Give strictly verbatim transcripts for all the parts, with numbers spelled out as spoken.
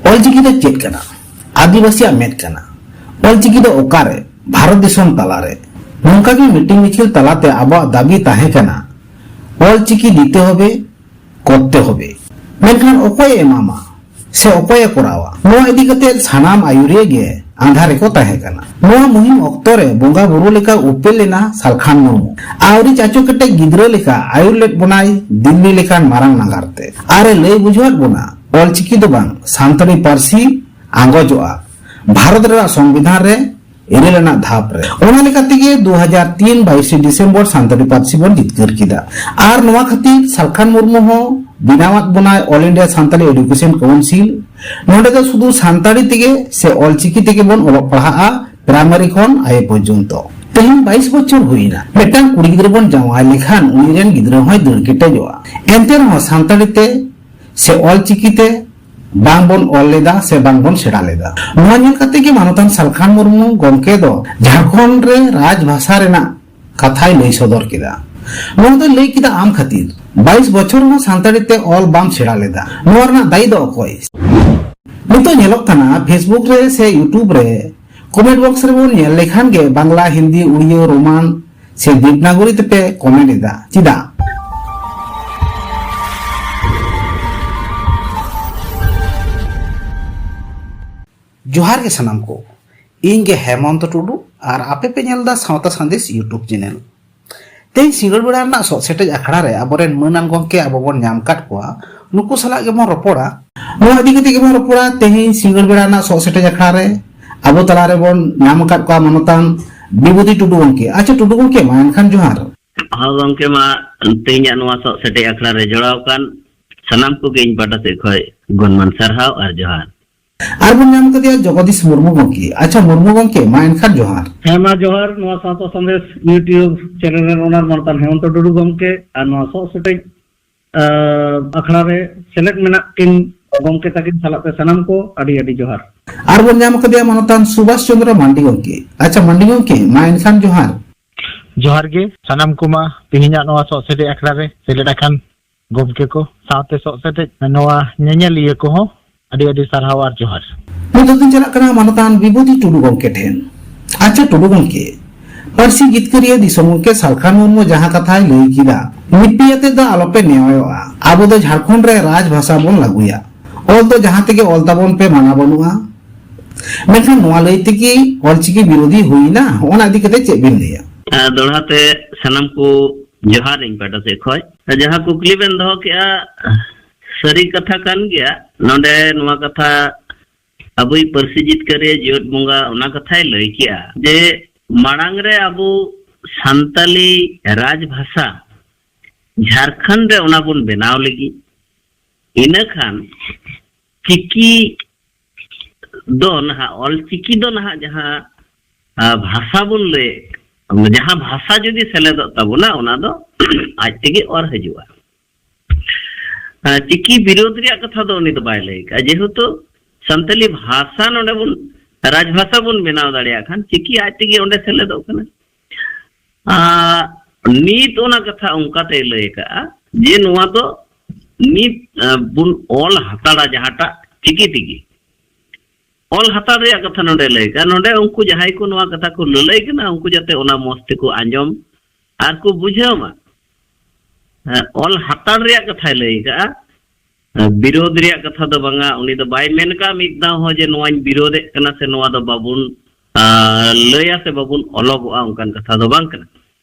ᱚᱞᱪᱤᱠᱤ ᱫᱚ ᱪᱮᱫ ᱠᱟᱱᱟ? ᱟᱹᱫᱤᱵᱟᱹᱥᱤᱭᱟᱜ ᱢᱮᱫ ᱠᱟᱱᱟ᱾ ᱚᱞᱪᱤᱠᱤ ᱫᱚ ᱚᱠᱟᱨᱮ? ᱵᱷᱟᱨᱚᱛ ᱫᱤᱥᱚᱢ ᱛᱟᱞᱟᱨᱮ᱾ ᱱᱚᱝᱠᱟ ᱜᱮ ᱢᱤᱴᱤᱝ ᱢᱤᱪᱷᱤᱞ ᱛᱟᱞᱟᱛᱮ ᱟᱵᱚᱣᱟᱜ ᱫᱟᱹᱵᱤ ᱛᱟᱦᱮᱸ ᱠᱟᱱᱟ, ᱚᱞᱪᱤᱠᱤ ᱫᱤᱛᱮ ᱦᱚᱵᱮ, ᱠᱚᱨᱛᱮ ᱦᱚᱵᱮ᱾ ᱢᱮᱱᱠᱷᱟᱱ ᱚᱠᱚᱭᱮ ᱮᱢᱟᱢᱟ ᱥᱮ ᱚᱠᱚᱭᱮ ᱠᱚᱨᱟᱣᱟ? ᱱᱚᱣᱟ ᱤᱫᱤ ᱠᱟᱛᱮ ᱥᱟᱱᱟᱢ ᱟᱹᱭᱩᱨᱤᱭᱟᱹ ᱜᱮ ᱟᱸᱫᱷᱟ ᱨᱮᱠᱚ ᱛᱟᱦᱮᱸ ᱠᱟᱱᱟ᱾ ᱱᱚᱣᱟ ᱢᱩᱦᱤᱢ ᱚᱠᱛᱚ ᱨᱮ ᱵᱚᱸᱜᱟ ᱵᱩᱨᱩ ᱞᱮᱠᱟ ᱩᱯᱮᱞ ᱞᱮᱱᱟ ᱥᱟᱞᱠᱷᱟᱱ ᱢᱩᱨᱢᱩ᱾ ᱟᱹᱣᱨᱤ ᱪᱟᱪᱳ ᱠᱮᱴᱮᱡ ᱜᱤᱫᱽᱨᱟᱹ ᱞᱮᱠᱟ ᱟᱹᱭᱩᱨ ᱞᱮᱫ ᱵᱚᱱᱟᱭ ᱫᱤᱞᱞᱤ ᱞᱮᱠᱟᱱ ᱢᱟᱨᱟᱝ ᱱᱟᱜᱟᱨ ᱛᱮ᱾ ᱟᱨᱮ ᱞᱟᱹᱭ ᱵᱩᱡᱷᱟᱹᱣᱟᱫ ᱵᱚᱱᱟ, ᱚᱞᱪᱤᱠᱤ ᱫᱚ ᱵᱟᱝ, ᱥᱟᱱᱛᱟᱲᱤ ᱯᱟᱹᱨᱥᱤ ᱟᱸᱜᱚᱡᱚᱜᱼᱟ ᱵᱷᱟᱨᱚᱛ ᱨᱮᱱᱟᱜ ᱥᱚᱝᱵᱤᱫᱷᱟᱱ ᱨᱮ ᱤᱨᱟᱹᱞ ᱟᱱᱟᱜ ᱫᱷᱟᱯ ᱨᱮ᱾ ᱚᱱᱟ ᱞᱮᱠᱟ ᱛᱮᱜᱮ ᱫᱩ ᱦᱟᱡᱟᱨ ᱛᱤᱱ ᱵᱟᱭᱤᱥᱮ ᱰᱤᱥᱮᱢᱵᱚᱨ ᱥᱟᱱᱛᱟᱲᱤ ᱯᱟᱹᱨᱥᱤ ᱵᱚᱱ ᱡᱤᱛᱠᱟᱹᱨ ᱠᱮᱫᱟ᱾ ᱟᱨ ᱱᱚᱣᱟ ᱠᱷᱟᱹᱛᱤᱨ ᱥᱟᱞᱠᱷᱟᱱ ᱢᱩᱨᱢᱩ ᱦᱚᱸ ᱵᱮᱱᱟᱣᱟᱫ ᱵᱚᱱᱟᱭ All India Santali Education Council᱾ ᱱᱚᱰᱮ ᱫᱚ ᱥᱩᱫᱷᱩ ᱥᱟᱱᱛᱟᱲᱤ ᱛᱮᱜᱮ ᱥᱮ ᱚᱞᱪᱤᱠᱤ ᱛᱮᱜᱮ ᱵᱚᱱ ᱚᱞᱚᱜ ᱯᱟᱲᱦᱟᱜᱼᱟ, ᱯᱨᱟᱭᱢᱟᱨᱤ ᱠᱷᱚᱱ ᱟᱭᱮ ᱯᱚᱨᱡᱚᱱᱛᱚ᱾ ᱛᱮᱦᱮᱧ ᱵᱟᱭᱤᱥ ᱵᱚᱪᱷᱚᱨ ᱦᱩᱭᱱᱟ᱾ ᱢᱤᱫᱴᱟᱝ ᱠᱩᱲᱤ ᱜᱤᱫᱽᱨᱟᱹ ᱵᱚᱱ ᱡᱟᱶᱟᱭ ᱞᱮᱠᱷᱟᱱ ᱩᱱᱤ ᱨᱮᱱ ᱜᱤᱫᱽᱨᱟᱹ ᱦᱚᱸᱭ ᱫᱟᱹᱲ ᱠᱮᱴᱮᱡᱚᱜᱼᱟ᱾ ᱮᱱᱛᱮ ᱨᱮᱦᱚᱸ ᱥᱟᱱᱛᱟᱲᱤ ᱛᱮ ᱥᱮ ᱚᱞᱪᱤᱠᱤ ᱛᱮ ᱵᱟᱝ ᱵᱚᱱ ᱚᱞ ᱞᱮᱫᱟ ᱥᱮ ᱵᱟᱝ ᱵᱚᱱ ᱥᱮᱬᱟ ᱞᱮᱫᱟ᱾ ᱱᱚᱣᱟ ᱧᱮᱞ ᱠᱟᱛᱮ ᱜᱮ ᱢᱟᱱᱚᱛᱟᱱ ᱥᱟᱞᱠᱷᱟᱱ ᱢᱩᱨᱢᱩ ᱜᱚᱢᱠᱮ ᱫᱚ ᱡᱷᱟᱲᱠᱷᱚᱸᱰ ᱨᱮ ᱨᱟᱡᱽ ᱵᱷᱟᱥᱟ ᱨᱮᱱᱟᱜ ᱠᱟᱛᱷᱟᱭ ᱞᱟᱹᱭ ᱥᱚᱫᱚᱨ ᱠᱮᱫᱟ᱾ ᱱᱚᱣᱟ ᱫᱚᱭ ᱞᱟᱹᱭ ᱠᱮᱫᱟ ᱟᱢ ᱠᱷᱟᱹᱛᱤᱨ᱾ ᱵᱟᱭᱤᱥ ᱵᱚᱪᱷᱚᱨ ᱦᱚᱸ ᱥᱟᱱᱛᱟᱲᱤ ᱛᱮ ᱚᱞ ᱵᱟᱢ ᱥᱮᱬᱟ ᱞᱮᱫᱟ᱾ ᱱᱚᱣᱟ ᱨᱮᱱᱟᱜ ᱫᱟᱭᱤ ᱫᱚ ᱚᱠᱚᱭ? ᱱᱤᱛᱚᱜ ᱧᱮᱞᱚᱜ ᱠᱟᱱᱟ, Facebook ᱨᱮ ᱥᱮ YouTube ᱨᱮ comment box ᱨᱮᱵᱚᱱ ᱧᱮᱞ ᱞᱮᱠᱷᱟᱱ ᱜᱮ ᱵᱟᱝᱞᱟ, ᱦᱤᱱᱫᱤ, ᱩᱲᱤᱭᱟᱹ, ᱨᱳᱢᱟᱱ ᱥᱮ ᱫᱮᱵᱽᱱᱟᱜᱚᱨᱤ ᱛᱮᱯᱮ comment ᱮᱫᱟ᱾ ᱪᱮᱫᱟᱜ? ᱡᱚᱦᱟᱨ ᱜᱮ ᱥᱟᱱᱟᱢ ᱠᱚ, ᱤᱧ ᱜᱮ ᱦᱮᱢᱚᱱᱛᱚ ᱴᱩᱰᱩ ᱟᱨ ᱟᱯᱮ ᱯᱮ ᱧᱮᱞ ᱮᱫᱟ ᱥᱟᱶᱛᱟ ᱥᱟᱸᱫᱮᱥ YouTube channel᱾ ᱛᱮᱦᱮᱧ ᱥᱤᱸᱜᱟᱹᱲ ᱵᱮᱲᱟ ᱨᱮᱱᱟᱜ ᱥᱚᱜ ᱥᱮᱴᱮᱡ ᱟᱠᱷᱲᱟ ᱨᱮ ᱟᱵᱚᱨᱮᱱ ᱢᱟᱹᱱᱟᱱ ᱜᱚᱢᱠᱮ ᱟᱵᱚ ᱵᱚᱱ ᱧᱟᱢ ᱟᱠᱟᱫ ᱠᱚᱣᱟ, ᱱᱩᱠᱩ ᱥᱟᱞᱟᱜ ᱜᱮᱵᱚᱱ ᱨᱚᱯᱚᱲᱟ᱾ ᱱᱚᱣᱟ ᱤᱫᱤ ᱠᱟᱛᱮ ᱜᱮᱵᱚᱱ ᱨᱚᱯᱚᱲᱟ ᱛᱮᱦᱮᱧ ᱥᱤᱸᱜᱟᱹᱲ ᱵᱮᱲᱟ ᱨᱮᱱᱟᱜ ᱥᱚᱜ ᱥᱮᱴᱮᱡ ᱟᱠᱷᱲᱟ ᱨᱮ᱾ ᱟᱵᱚ ᱛᱟᱞᱟ ᱨᱮᱵᱚᱱ ᱧᱟᱢ ᱟᱠᱟᱫ ᱠᱚᱣᱟ ᱢᱟᱱᱚᱛᱟᱱ ᱵᱤᱵᱷᱩᱛᱤ ᱴᱩᱰᱩ ᱜᱚᱢᱠᱮ᱾ ᱟᱪᱪᱷᱟ ᱴᱩᱰᱩ ᱜᱚᱢᱠᱮ, ᱢᱟ ᱮᱱᱠᱷᱟᱱ ᱡᱚᱦᱟᱨ᱾ ᱦᱚᱸ ᱜᱚᱢᱠᱮ, ᱢᱟ ᱛᱮᱦᱮᱧᱟᱜ ᱱᱚᱣᱟ ᱥᱚᱜ ᱥᱮᱴᱮᱡ ᱟᱠᱷᱲᱟ ᱨᱮ ᱡᱚᱲᱟᱣ ᱟᱠᱟᱱ ᱥᱟᱱᱟᱢ ᱠᱚᱜᱮ ᱤᱧ ᱯᱟᱦᱴᱟ ᱥᱮᱫ ᱠᱷᱚᱱ ᱜᱩᱱᱢᱟᱱ ᱥᱟᱨᱦᱟᱣ ᱟᱨ ᱡᱚᱦᱟᱨ᱾ ᱟᱨ ᱵᱚᱱ ᱧᱟᱢ ᱠᱟᱫᱮᱭᱟ ᱡᱚᱜᱚᱫᱤᱥ ᱢᱩᱨᱢᱩ ᱜᱚᱢᱠᱮ᱾ ᱟᱪᱪᱷᱟ ᱢᱩᱨᱢᱩ ᱜᱚᱢᱠᱮ, ᱢᱟ ᱮᱱᱠᱷᱟᱱ ᱡᱚᱦᱟᱨ᱾ ᱦᱮᱸ ᱢᱟ ᱡᱚᱦᱟᱨ, ᱱᱚᱣᱟ ᱥᱟᱶᱛᱟ ᱥᱟᱸᱫᱮᱥ YouTube channel ᱨᱮᱱ owner ᱢᱟᱱᱚᱛᱟᱱ ᱦᱮᱢᱚᱱᱛᱚ ᱴᱩᱰᱩ ᱜᱚᱢᱠᱮ ᱟᱨ ᱱᱚᱣᱟ ᱥᱚᱜ ᱥᱮᱴᱮᱡ, ᱟᱸ, ᱟᱠᱷᱲᱟ ᱨᱮ ᱥᱮᱞᱮᱫ ᱢᱮᱱᱟᱜ ᱠᱤᱱ ᱜᱚᱢᱠᱮ ᱛᱟᱹᱠᱤᱱ ᱥᱟᱞᱟᱜ ᱛᱮ ᱥᱟᱱᱟᱢ ᱠᱚ ᱟᱹᱰᱤ ᱟᱹᱰᱤ ᱡᱚᱦᱟᱨ᱾ ᱟᱨ ᱵᱚᱱ ᱧᱟᱢ ᱠᱟᱫᱮᱭᱟ ᱢᱟᱱᱚᱛᱟᱱ ᱥᱩᱵᱷᱟᱥ ᱪᱚᱸᱫᱽᱨᱚ ᱢᱟᱱᱰᱤ ᱜᱚᱢᱠᱮ᱾ ᱟᱪᱪᱷᱟ ᱢᱟᱱᱰᱤ ᱜᱚᱢᱠᱮ, ᱢᱟ ᱮᱱᱠᱷᱟᱱ ᱡᱚᱦᱟᱨ᱾ ᱡᱚᱦᱟᱨ ᱜᱮ ᱥᱟᱱᱟᱢ ᱠᱚᱢᱟ ᱛᱮᱦᱮᱧᱟᱜ ᱱᱚᱣᱟ ᱥᱚᱜ ᱥᱮᱴᱮᱡ ᱟᱠᱷᱲᱟ ᱨᱮ ᱥᱮᱞᱮᱫ ᱟᱠᱟᱱ ᱜᱚᱢᱠᱮ ᱠᱚ ᱥᱟᱶᱛᱮ ᱥᱚᱜ ᱥᱮᱴᱮᱡ ᱱᱚᱣᱟ ᱧᱮᱧᱮᱞᱤᱭᱟᱹ ᱠᱚᱦᱚᱸ ᱟᱹᱰᱤ ᱟᱹᱰᱤ ᱥᱟᱨᱦᱟᱣ ᱟᱨ ᱡᱚᱦᱟᱨ᱾ ᱱᱤᱛᱚᱜ ᱫᱚᱧ ᱪᱟᱞᱟᱜ ᱠᱟᱱᱟ ᱢᱟᱱᱚᱛᱟᱱ ᱵᱤᱵᱷᱩᱛᱤ ᱴᱩᱰᱩ ᱜᱚᱢᱠᱮ ᱴᱷᱮᱱ᱾ ᱟᱪᱪᱷᱟ ᱴᱩᱰᱩ ᱜᱚᱢᱠᱮ, ᱯᱟᱹᱨᱥᱤ ᱡᱤᱛᱠᱟᱹᱨᱤᱭᱟᱹ ᱫᱤᱥᱚᱢ ᱜᱚᱢᱠᱮ ᱥᱟᱞᱠᱷᱟᱱ ᱢᱩᱨᱢᱩ ᱡᱟᱦᱟᱸ ᱠᱟᱛᱷᱟᱭ ᱞᱟᱹᱭ ᱠᱮᱫᱟ, ᱢᱤᱫ ᱯᱤᱭᱟᱹ ᱛᱮᱫᱚ ᱟᱞᱚᱯᱮ ᱱᱮᱣᱟᱭᱚᱜᱼᱟ, ᱟᱵᱚ ᱫᱚ ᱡᱷᱟᱲᱠᱷᱚᱸᱰ ᱨᱮ ᱨᱟᱡᱽ ᱵᱷᱟᱥᱟ ᱵᱚᱱ ᱞᱟᱹᱜᱩᱭᱟ, ᱚᱞ ᱫᱚ ᱡᱟᱦᱟᱸ ᱛᱮᱜᱮ ᱚᱞ ᱛᱟᱵᱚᱱ ᱯᱮ, ᱢᱟᱱᱟ ᱵᱟᱹᱱᱩᱜᱼᱟ᱾ ᱢᱮᱱᱠᱷᱟᱱ ᱱᱚᱣᱟ ᱞᱟᱹᱭ ᱛᱮᱜᱮ ᱚᱞᱪᱤᱠᱤ ᱵᱤᱨᱳᱫᱷᱤ ᱦᱩᱭᱱᱟ, ᱚᱱᱟ ᱤᱫᱤ ᱠᱟᱛᱮ ᱪᱮᱫ ᱵᱤᱱ ᱞᱟᱹᱭᱟ? ᱟᱨ ᱫᱚᱦᱲᱟ ᱛᱮ ᱥᱟᱱᱟᱢ ᱠᱚ ᱡᱚᱦᱟᱨ ᱤᱧ ᱯᱟᱦᱴᱟ ᱥᱮᱫ ᱠᱷᱚᱱ᱾ ᱟᱨ ᱡᱟᱦᱟᱸ ᱠᱩᱠᱞᱤ ᱵᱮᱱ ᱫᱚᱦᱚ ᱠᱮᱜᱼᱟ, ᱥᱟᱹᱨᱤ ᱠᱟᱛᱷᱟ ᱠᱟᱱ ᱜᱮᱭᱟ᱾ ᱱᱚᱰᱮ ᱱᱚᱣᱟ ᱠᱟᱛᱷᱟ ᱟᱵᱚᱭᱤᱡ ᱯᱟᱹᱨᱥᱤ ᱡᱤᱛᱠᱟᱹᱨᱤᱭᱟᱹ ᱡᱤᱭᱚᱫ ᱵᱚᱸᱜᱟ ᱚᱱᱟ ᱠᱟᱛᱷᱟᱭ ᱞᱟᱹᱭ ᱠᱮᱜᱼᱟ ᱡᱮ ᱢᱟᱲᱟᱝ ᱨᱮ ᱟᱵᱚ ᱥᱟᱱᱛᱟᱞᱤ ᱨᱟᱡᱽ ᱵᱷᱟᱥᱟ ᱡᱷᱟᱲᱠᱷᱚᱸᱰ ᱨᱮ ᱚᱱᱟ ᱵᱚᱱ ᱵᱮᱱᱟᱣ ᱞᱟᱹᱜᱤᱫ, ᱤᱱᱟᱹ ᱠᱷᱟᱱ ᱪᱤᱠᱤ ᱫᱚ ᱱᱟᱦᱟᱜ, ᱚᱞ ᱪᱤᱠᱤ ᱫᱚ ᱱᱟᱦᱟᱜ ᱡᱟᱦᱟᱸ, ᱟ, ᱵᱷᱟᱥᱟ ᱵᱚᱱ ᱞᱟᱹᱭᱮᱫ, ᱡᱟᱦᱟᱸ ᱵᱷᱟᱥᱟ ᱡᱩᱫᱤ ᱥᱮᱞᱮᱫᱚᱜ ᱛᱟᱵᱚᱱᱟ, ᱚᱱᱟ ᱫᱚ ᱟᱡ ᱛᱮᱜᱮ ᱚᱨ ᱦᱤᱡᱩᱜᱼᱟ᱾ ᱟ, ᱪᱤᱠᱤ ᱵᱤᱨᱳᱫᱷ ᱨᱮᱭᱟᱜ ᱠᱟᱛᱷᱟ ᱫᱚ ᱩᱱᱤ ᱫᱚ ᱵᱟᱭ ᱞᱟᱹᱭ ᱠᱟᱜᱼᱟ᱾ ᱡᱮᱦᱮᱛᱩ ᱥᱟᱱᱛᱟᱞᱤ ᱵᱷᱟᱥᱟ ᱱᱚᱰᱮ ᱵᱚᱱ, ᱨᱟᱡᱽ ᱵᱷᱟᱥᱟ ᱵᱚᱱ ᱵᱮᱱᱟᱣ ᱫᱟᱲᱮᱭᱟᱜ ᱠᱷᱟᱱ, ᱪᱤᱠᱤ ᱟᱡ ᱛᱮᱜᱮ ᱚᱸᱰᱮ ᱥᱮᱞᱮᱫᱚᱜ ᱠᱟᱱᱟ᱾ ᱟ, ᱱᱤᱛ ᱚᱱᱟ ᱠᱟᱛᱷᱟ ᱚᱱᱠᱟᱛᱮᱭ ᱞᱟᱹᱭ ᱠᱟᱜᱼᱟ ᱡᱮ ᱱᱚᱣᱟ ᱫᱚ ᱱᱤᱛ, ᱟ, ᱵᱚᱱ ᱚᱞ ᱦᱟᱛᱟᱲᱟ ᱡᱟᱦᱟᱸᱴᱟᱜ ᱪᱤᱠᱤ ᱛᱮᱜᱮ᱾ ᱚᱞ ᱦᱟᱛᱟᱲ ᱨᱮᱭᱟᱜ ᱠᱟᱛᱷᱟ ᱱᱚᱰᱮ ᱞᱟᱹᱭ ᱠᱟᱜᱼᱟ᱾ ᱱᱚᱰᱮ ᱩᱱᱠᱩ ᱡᱟᱦᱟᱸᱭ ᱠᱚ ᱱᱚᱣᱟ ᱠᱟᱛᱷᱟ ᱠᱚ ᱞᱟᱹᱞᱟᱹᱭ ᱠᱟᱱᱟ, ᱩᱱᱠᱩ ᱡᱟᱛᱮ ᱚᱱᱟ ᱢᱚᱸᱡᱽ ᱛᱮᱠᱚ ᱟᱸᱡᱚᱢ ᱟᱨ ᱠᱚ ᱵᱩᱡᱷᱟᱹᱣ ᱢᱟ᱾ ᱦᱮᱸ, ᱚᱞ ᱦᱟᱛᱟᱲ ᱨᱮᱭᱟᱜ ᱠᱟᱛᱷᱟᱭ ᱞᱟᱹᱭ ᱠᱟᱜᱼᱟ, ᱵᱤᱨᱳᱫᱷ ᱨᱮᱭᱟᱜ ᱠᱟᱛᱷᱟ ᱫᱚ ᱵᱟᱝᱟ᱾ ᱩᱱᱤ ᱫᱚ ᱵᱟᱭ ᱢᱮᱱ ᱠᱟᱜᱼᱟ ᱢᱤᱫ ᱫᱷᱟᱣ ᱦᱚᱸ ᱡᱮ ᱱᱚᱣᱟᱧ ᱵᱤᱨᱳᱫᱷᱮᱫ ᱠᱟᱱᱟ ᱥᱮ ᱱᱚᱣᱟ ᱫᱚ ᱵᱟᱵᱚᱱ, ᱟ, ᱞᱟᱹᱭᱟ ᱥᱮ ᱵᱟᱵᱚᱱ ᱚᱞᱚᱜᱚᱜᱼᱟ, ᱚᱱᱠᱟᱱ ᱠᱟᱛᱷᱟ ᱫᱚ ᱵᱟᱝ ᱠᱟᱱᱟ᱾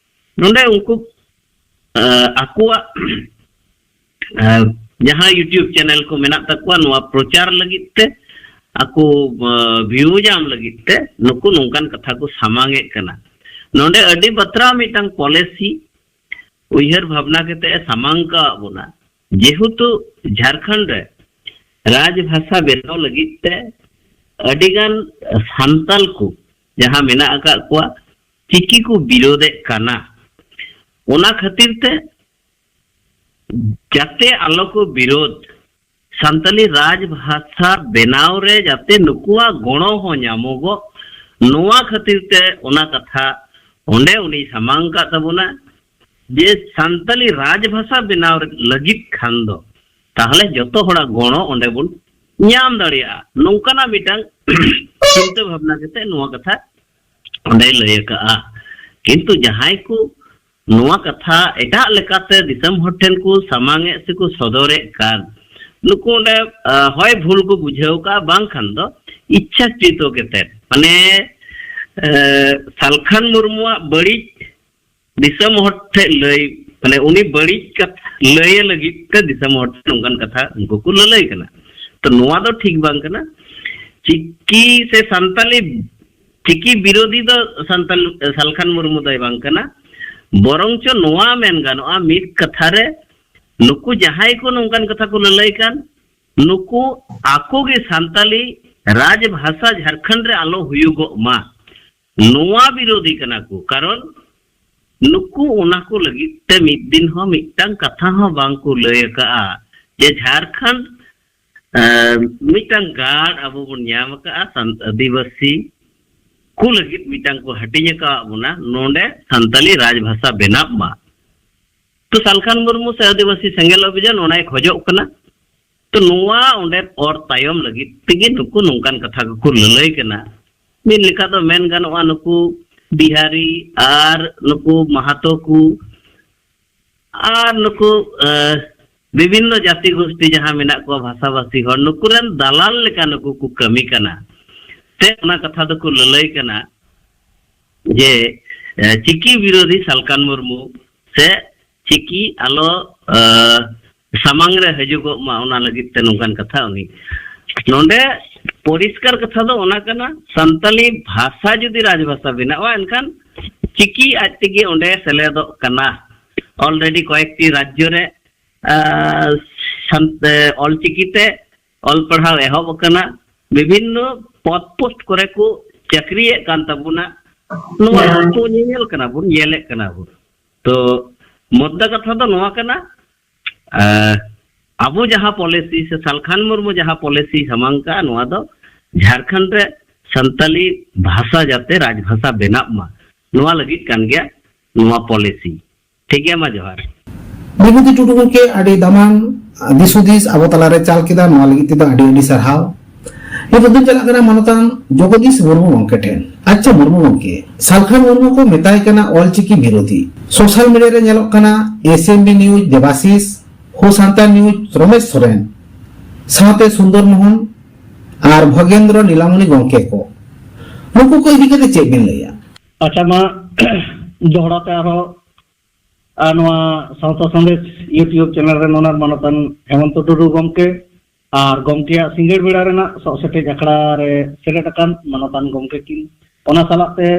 ᱱᱚᱰᱮ ᱩᱱᱠᱩ, ᱟ, ᱟᱠᱚᱣᱟᱜ, ᱟ, ᱡᱟᱦᱟᱸ YouTube channel ᱠᱚ ᱢᱮᱱᱟᱜ ᱛᱟᱠᱚᱣᱟ, ᱱᱚᱣᱟ ᱯᱨᱚᱪᱟᱨ ᱞᱟᱹᱜᱤᱫ ᱛᱮ, ᱟᱠᱚ, ᱟ, view ᱧᱟᱢ ᱞᱟᱹᱜᱤᱫ ᱛᱮ ᱱᱩᱠᱩ ᱱᱚᱝᱠᱟᱱ ᱠᱟᱛᱷᱟ ᱠᱚ ᱥᱟᱢᱟᱝ ᱮᱫ ᱠᱟᱱᱟ᱾ ᱱᱚᱰᱮ ᱟᱹᱰᱤ ᱵᱟᱛᱨᱟᱣ ᱢᱤᱫᱴᱟᱝ policy ᱩᱭᱦᱟᱹᱨ ᱵᱷᱟᱵᱽᱱᱟ ᱠᱟᱛᱮ ᱮ ᱥᱟᱢᱟᱝ ᱠᱟᱜ ᱵᱚᱱᱟ᱾ ᱡᱮᱦᱮᱛᱩ ᱡᱷᱟᱲᱠᱷᱚᱸᱰ ᱨᱮ ᱨᱟᱡᱽ ᱵᱷᱟᱥᱟ ᱵᱮᱱᱟᱣ ᱞᱟᱹᱜᱤᱫ ᱛᱮ ᱟᱹᱰᱤᱜᱟᱱ ᱥᱟᱱᱛᱟᱞ ᱠᱚ ᱡᱟᱦᱟᱸ ᱢᱮᱱᱟᱜ ᱟᱠᱟᱫ ᱠᱚᱣᱟ, ᱪᱤᱠᱤ ᱠᱚ ᱵᱤᱨᱳᱫᱷᱮᱫ ᱠᱟᱱᱟ᱾ ᱚᱱᱟ ᱠᱷᱟᱹᱛᱤᱨ ᱛᱮ ᱡᱟᱛᱮ ᱟᱞᱚ ᱠᱚ ᱵᱤᱨᱳᱫᱷ, ᱥᱟᱱᱛᱟᱞᱤ ᱨᱟᱡᱽ ᱵᱷᱟᱥᱟ ᱵᱮᱱᱟᱣ ᱨᱮ ᱡᱟᱛᱮ ᱱᱩᱠᱩᱣᱟᱜ ᱜᱚᱲᱚ ᱦᱚᱸ ᱧᱟᱢᱚᱜᱚᱜ, ᱱᱚᱣᱟ ᱠᱷᱟᱹᱛᱤᱨ ᱛᱮ ᱚᱱᱟ ᱠᱟᱛᱷᱟ ᱚᱸᱰᱮ ᱩᱱᱤᱭ ᱥᱟᱢᱟᱝ ᱟᱠᱟᱫ ᱛᱟᱵᱚᱱᱟ ᱡᱮ ᱥᱟᱱᱛᱟᱞᱤ ᱨᱟᱡᱽ ᱵᱷᱟᱥᱟ ᱵᱮᱱᱟᱣ ᱞᱟᱹᱜᱤᱫ ᱠᱷᱟᱱ ᱫᱚ ᱛᱟᱦᱚᱞᱮ ᱡᱚᱛᱚ ᱦᱚᱲᱟᱜ ᱜᱚᱲᱚ ᱚᱸᱰᱮ ᱵᱚᱱ ᱧᱟᱢ ᱫᱟᱲᱮᱭᱟᱜᱼᱟ, ᱱᱚᱝᱠᱟᱱᱟᱜ ᱢᱤᱫᱴᱟᱝ ᱪᱤᱱᱛᱟᱹ ᱵᱷᱟᱵᱽᱱᱟ ᱠᱟᱛᱮ ᱱᱚᱣᱟ ᱠᱟᱛᱷᱟ ᱚᱸᱰᱮᱭ ᱞᱟᱹᱭ ᱟᱠᱟᱜᱼᱟ᱾ ᱠᱤᱱᱛᱩ ᱡᱟᱦᱟᱸᱭ ᱠᱚ ᱱᱚᱣᱟ ᱠᱟᱛᱷᱟ ᱮᱴᱟᱜ ᱞᱮᱠᱟᱛᱮ ᱫᱤᱥᱚᱢ ᱦᱚᱲ ᱴᱷᱮᱱ ᱠᱚ ᱥᱟᱢᱟᱝ ᱮᱫ ᱥᱮ ᱠᱚ ᱥᱚᱫᱚᱨᱮᱫ ᱠᱟᱱ, ᱱᱩᱠᱩ ᱚᱸᱰᱮ, ᱟ, ᱦᱚᱭ ᱵᱷᱩᱞ ᱠᱚ ᱵᱩᱡᱷᱟᱹᱣ ᱠᱟᱜᱼᱟ, ᱵᱟᱝᱠᱷᱟᱱ ᱫᱚ ᱤᱪᱪᱷᱟᱠᱨᱤᱛᱚ ᱠᱟᱛᱮ, ᱢᱟᱱᱮ, ᱮ, ᱥᱟᱞᱠᱷᱟᱱ ᱢᱩᱨᱢᱩᱣᱟᱜ ᱵᱟᱹᱲᱤᱡ ᱫᱤᱥᱚᱢ ᱦᱚᱲ ᱴᱷᱮᱱ ᱞᱟᱹᱭ, ᱢᱟᱱᱮ, ᱩᱱᱤ ᱵᱟᱹᱲᱤᱡ ᱠᱟᱛᱷᱟ ᱞᱟᱹᱭ ᱞᱟᱹᱜᱤᱫ ᱛᱮ ᱫᱤᱥᱚᱢ ᱦᱚᱲ ᱴᱷᱮᱱ ᱱᱚᱝᱠᱟᱱ ᱠᱟᱛᱷᱟ ᱩᱱᱠᱩ ᱠᱚ ᱞᱟᱹᱞᱟᱹᱭ ᱠᱟᱱᱟ᱾ ᱛᱚ, ᱱᱚᱣᱟ ᱫᱚ ᱴᱷᱤᱠ ᱵᱟᱝ ᱠᱟᱱᱟ᱾ ᱪᱤᱠᱤ ᱥᱮ ᱥᱟᱱᱛᱟᱞᱤ, ᱪᱤᱠᱤ ᱵᱤᱨᱳᱫᱷᱤ ᱫᱚ ᱥᱟᱱᱛᱟᱞ-, ᱥᱟᱞᱠᱷᱟᱱ ᱢᱩᱨᱢᱩ ᱫᱚᱭ ᱵᱟᱝ ᱠᱟᱱᱟ᱾ ᱵᱚᱨᱚᱝ ᱪᱚ ᱱᱚᱣᱟ ᱢᱮᱱ ᱜᱟᱱᱚᱜᱼᱟ, ᱢᱤᱫ ᱠᱟᱛᱷᱟ ᱨᱮ, ᱱᱩᱠᱩ ᱡᱟᱦᱟᱸᱭ ᱠᱚ ᱱᱚᱝᱠᱟᱱ ᱠᱟᱛᱷᱟ ᱠᱚ ᱞᱟᱹᱞᱟᱹᱭ ᱠᱟᱱ, ᱱᱩᱠᱩ ᱟᱠᱚ ᱜᱮ ᱥᱟᱱᱛᱟᱞᱤ ᱨᱟᱡᱽ ᱵᱷᱟᱥᱟ ᱡᱷᱟᱲᱠᱷᱚᱸᱰ ᱨᱮ ᱟᱞᱚ ᱦᱩᱭᱩᱜᱚᱜ ᱢᱟ, ᱱᱚᱣᱟ ᱵᱤᱨᱳᱫᱷᱤ ᱠᱟᱱᱟ ᱠᱚ᱾ ᱠᱟᱨᱚᱱ ᱱᱩᱠᱩ ᱚᱱᱟ ᱠᱚ ᱞᱟᱹᱜᱤᱫ ᱛᱮ ᱢᱤᱫ ᱫᱤᱱ ᱦᱚᱸ ᱢᱤᱫᱴᱟᱝ ᱠᱟᱛᱷᱟ ᱦᱚᱸ ᱵᱟᱝ ᱠᱚ ᱞᱟᱹᱭ ᱟᱠᱟᱜᱼᱟ ᱡᱮ ᱡᱷᱟᱲᱠᱷᱚᱸᱰ, ᱮ, ᱢᱤᱫᱴᱟᱝ ᱜᱟᱲ ᱟᱵᱚ ᱵᱚᱱ ᱧᱟᱢ ᱟᱠᱟᱜᱼᱟ, ᱥᱟᱱ-, ᱟᱹᱫᱤᱵᱟᱹᱥᱤ ᱠᱚ ᱞᱟᱹᱜᱤᱫ ᱢᱤᱫᱴᱟᱝ ᱠᱚ ᱦᱟᱹᱴᱤᱧ ᱟᱠᱟᱫ ᱵᱚᱱᱟ, ᱱᱚᱰᱮ ᱥᱟᱱᱛᱟᱞᱤ ᱨᱟᱡᱽ ᱵᱷᱟᱥᱟ ᱵᱮᱱᱟᱜ ᱢᱟ᱾ ᱛᱚ, ᱥᱟᱞᱠᱷᱟᱱ ᱢᱩᱨᱢᱩ ᱥᱮ ᱟᱹᱫᱤᱵᱟᱹᱥᱤ ᱥᱮᱸᱜᱮᱞ ᱚᱵᱷᱤᱡᱟᱱ ᱚᱱᱟᱭ ᱠᱷᱚᱡᱚᱜ ᱠᱟᱱᱟ᱾ ᱛᱚ, ᱱᱚᱣᱟ ᱚᱸᱰᱮ ᱚᱨ ᱛᱟᱭᱚᱢ ᱞᱟᱹᱜᱤᱫ ᱛᱮᱜᱮ ᱱᱩᱠᱩ ᱱᱚᱝᱠᱟᱱ ᱠᱟᱛᱷᱟ ᱠᱚᱠᱚ ᱞᱟᱹᱞᱟᱹᱭ ᱠᱟᱱᱟ᱾ ᱢᱤᱫ ᱞᱮᱠᱟ ᱫᱚ ᱢᱮᱱ ᱜᱟᱱᱚᱜᱼᱟ, ᱱᱩᱠᱩ ᱵᱤᱦᱟᱨᱤ ᱟᱨ ᱱᱩᱠᱩ ᱢᱟᱦᱟᱛᱚ ᱠᱚ ᱟᱨ ᱱᱩᱠᱩ, ᱮ, ᱵᱤᱵᱷᱤᱱᱱᱚ ᱡᱟᱹᱛᱤ ᱜᱳᱥᱴᱤ ᱡᱟᱦᱟᱸ ᱢᱮᱱᱟᱜ ᱠᱚᱣᱟ, ᱵᱷᱟᱥᱟᱵᱷᱟᱥᱤ ᱦᱚᱲ, ᱱᱩᱠᱩ ᱨᱮᱱ ᱫᱟᱞᱟᱞ ᱞᱮᱠᱟ ᱱᱩᱠᱩ ᱠᱚ ᱠᱟᱹᱢᱤ ᱠᱟᱱᱟ᱾ ᱥᱮ ᱚᱱᱟ ᱠᱟᱛᱷᱟ ᱫᱚᱠᱚ ᱞᱟᱹᱞᱟᱹᱭ ᱠᱟᱱᱟ ᱡᱮ, ᱮ, ᱪᱤᱠᱤ ᱵᱤᱨᱳᱫᱷᱤ ᱥᱟᱞᱠᱷᱟᱱ ᱢᱩᱨᱢᱩ ᱥᱮ ᱪᱤᱠᱤ ᱟᱞᱚ, ᱮ, ᱥᱟᱢᱟᱝ ᱨᱮ ᱦᱤᱡᱩᱜᱚᱜ ᱢᱟ, ᱚᱱᱟ ᱞᱟᱹᱜᱤᱫ ᱛᱮ ᱱᱚᱝᱠᱟᱱ ᱠᱟᱛᱷᱟ ᱩᱱᱤ᱾ ᱱᱚᱰᱮ ᱯᱚᱨᱤᱥᱠᱟᱨ ᱠᱟᱛᱷᱟ ᱫᱚ ᱚᱱᱟ ᱠᱟᱱᱟ, ᱥᱟᱱᱛᱟᱞᱤ ᱵᱷᱟᱥᱟ ᱡᱩᱫᱤ ᱨᱟᱡᱽᱵᱷᱟᱥᱟ ᱵᱮᱱᱟᱜᱼᱟ, ᱮᱱᱠᱷᱟᱱ ᱪᱤᱠᱤ ᱟᱡ ᱛᱮᱜᱮ ᱚᱸᱰᱮ ᱥᱮᱞᱮᱫᱚᱜ ᱠᱟᱱᱟ᱾ Already ᱠᱚᱭᱮᱠᱴᱤ ᱨᱟᱡᱽᱡᱚ ᱨᱮ, ᱟ, ᱥᱟᱱ-, ᱮ, ᱚᱞᱪᱤᱠᱤ ᱛᱮ ᱚᱞ ᱯᱟᱲᱦᱟᱣ ᱮᱦᱚᱵ ᱟᱠᱟᱱᱟ, ᱵᱤᱵᱷᱤᱱᱱᱚ ᱯᱚᱫ ᱯᱳᱥᱴ ᱠᱚᱨᱮ ᱠᱚ ᱪᱟᱹᱠᱨᱤᱭᱮᱫ ᱠᱟᱱ ᱛᱟᱵᱚᱱᱟ᱾ ᱱᱚᱣᱟ ᱠᱚ ᱧᱮᱧᱮᱞ ᱠᱟᱱᱟ ᱵᱚᱱ, ᱧᱮᱞᱮᱫ ᱠᱟᱱᱟ ᱵᱚᱱ᱾ ᱛᱚ, ᱢᱩᱫᱽᱫᱟ ᱠᱟᱛᱷᱟ ᱫᱚ ᱱᱚᱣᱟ ᱠᱟᱱᱟ, ᱮ, ᱟᱵᱚ ᱡᱟᱦᱟᱸ ᱯᱚᱞᱤᱥᱤ ᱥᱮ ᱥᱟᱞᱠᱷᱟᱱ ᱢᱩᱨᱢᱩ ᱡᱟᱦᱟᱸ ᱯᱚᱞᱤᱥᱤ ᱥᱟᱢᱟᱝ ᱠᱟᱜᱼᱟ, ᱱᱚᱣᱟ ᱫᱚ ᱡᱷᱟᱲᱠᱷᱚᱸᱰ ᱨᱮ ᱥᱟᱱᱛᱟᱞᱤ ᱵᱷᱟᱥᱟ ᱡᱟᱛᱮ ᱨᱟᱡᱽᱵᱷᱟᱥᱟ ᱵᱮᱱᱟᱜ ᱢᱟ, ᱱᱚᱣᱟ ᱞᱟᱹᱜᱤᱫ ᱠᱟᱱ ᱜᱮᱭᱟ ᱱᱚᱣᱟ ᱯᱚᱞᱤᱥᱤ᱾ ᱴᱷᱤᱠ ᱜᱮᱭᱟ, ᱢᱟ ᱡᱚᱦᱟᱨ᱾ ᱵᱤᱵᱷᱩᱛᱤ ᱴᱩᱰᱩ ᱜᱚᱢᱠᱮ, ᱟᱹᱰᱤ ᱫᱟᱢᱟᱱ ᱫᱤᱥ ᱦᱩᱫᱤᱥ ᱟᱵᱚ ᱛᱟᱞᱟᱨᱮ ᱪᱟᱞ ᱠᱮᱫᱟ, ᱱᱚᱣᱟ ᱞᱟᱹᱜᱤᱫ ᱛᱮᱫᱚ ᱟᱹᱰᱤ ᱟᱹᱰᱤ ᱥᱟᱨᱦᱟᱣ᱾ ᱱᱤᱛᱚᱜ ᱫᱚᱧ ᱪᱟᱞᱟᱜ ᱠᱟᱱᱟ ᱢᱟᱱᱚᱛᱟᱱ ᱡᱚᱜᱚᱫᱤᱥ ᱢᱩᱨᱢᱩ ᱜᱚᱢᱠᱮ ᱴᱷᱮᱱ᱾ ᱟᱪᱪᱷᱟ ᱢᱩᱨᱢᱩ ᱜᱚᱢᱠᱮ, ᱥᱟᱞᱠᱷᱟᱱ ᱢᱩᱨᱢᱩ ᱠᱚ ᱢᱮᱛᱟᱭ ᱠᱟᱱᱟ ᱚᱞᱪᱤᱠᱤ ᱵᱤᱨᱳᱫᱷᱤ᱾ ᱥᱳᱥᱟᱞ ᱢᱤᱰᱤᱭᱟ ᱨᱮ ᱧᱮᱞᱚᱜ ᱠᱟᱱᱟ S M B news Debasish, ᱦᱳ ᱥᱟᱱᱛᱟᱲ ᱱᱤᱭᱩᱡᱽ ᱨᱚᱢᱮᱥ ᱥᱚᱨᱮᱱ, ᱥᱟᱶᱛᱮ ᱥᱩᱱᱫᱚᱨ ᱢᱳᱦᱚᱱ ᱟᱨ ᱵᱷᱚᱜᱮᱱᱫᱨᱚ ᱱᱤᱞᱟᱢᱚᱱᱤ ᱜᱚᱢᱠᱮ ᱠᱚ᱾ ᱱᱩᱠᱩ ᱠᱚ ᱤᱫᱤ ᱠᱟᱛᱮ ᱪᱮᱫ ᱵᱤᱱ ᱞᱟᱹᱭᱟ? ᱟᱪᱪᱷᱟ, ᱢᱟ ᱫᱚᱦᱲᱟ ᱛᱮ ᱟᱨᱦᱚᱸ ᱟᱨ ᱱᱚᱣᱟ ᱥᱟᱶᱛᱟ ᱥᱟᱸᱫᱮᱥ YouTube ᱪᱮᱱᱮᱞ ᱨᱮ ᱱᱚᱰᱮ ᱢᱟᱱᱚᱛᱟᱱ ᱦᱮᱢᱚᱱᱛᱚ ᱴᱩᱰᱩ ᱜᱚᱢᱠᱮ ᱟᱨ ᱜᱚᱢᱠᱮᱭᱟᱜ ᱥᱤᱸᱜᱟᱹᱲ ᱵᱮᱲᱟ ᱨᱮᱱᱟᱜ ᱥᱚᱜ ᱥᱮᱴᱮᱡ ᱟᱠᱷᱲᱟ ᱨᱮ ᱥᱮᱞᱮᱫ ᱟᱠᱟᱱ ᱢᱟᱱᱚᱛᱟᱱ ᱜᱚᱢᱠᱮ ᱠᱤᱱ, ᱚᱱᱟ ᱥᱟᱞᱟᱜ ᱛᱮ,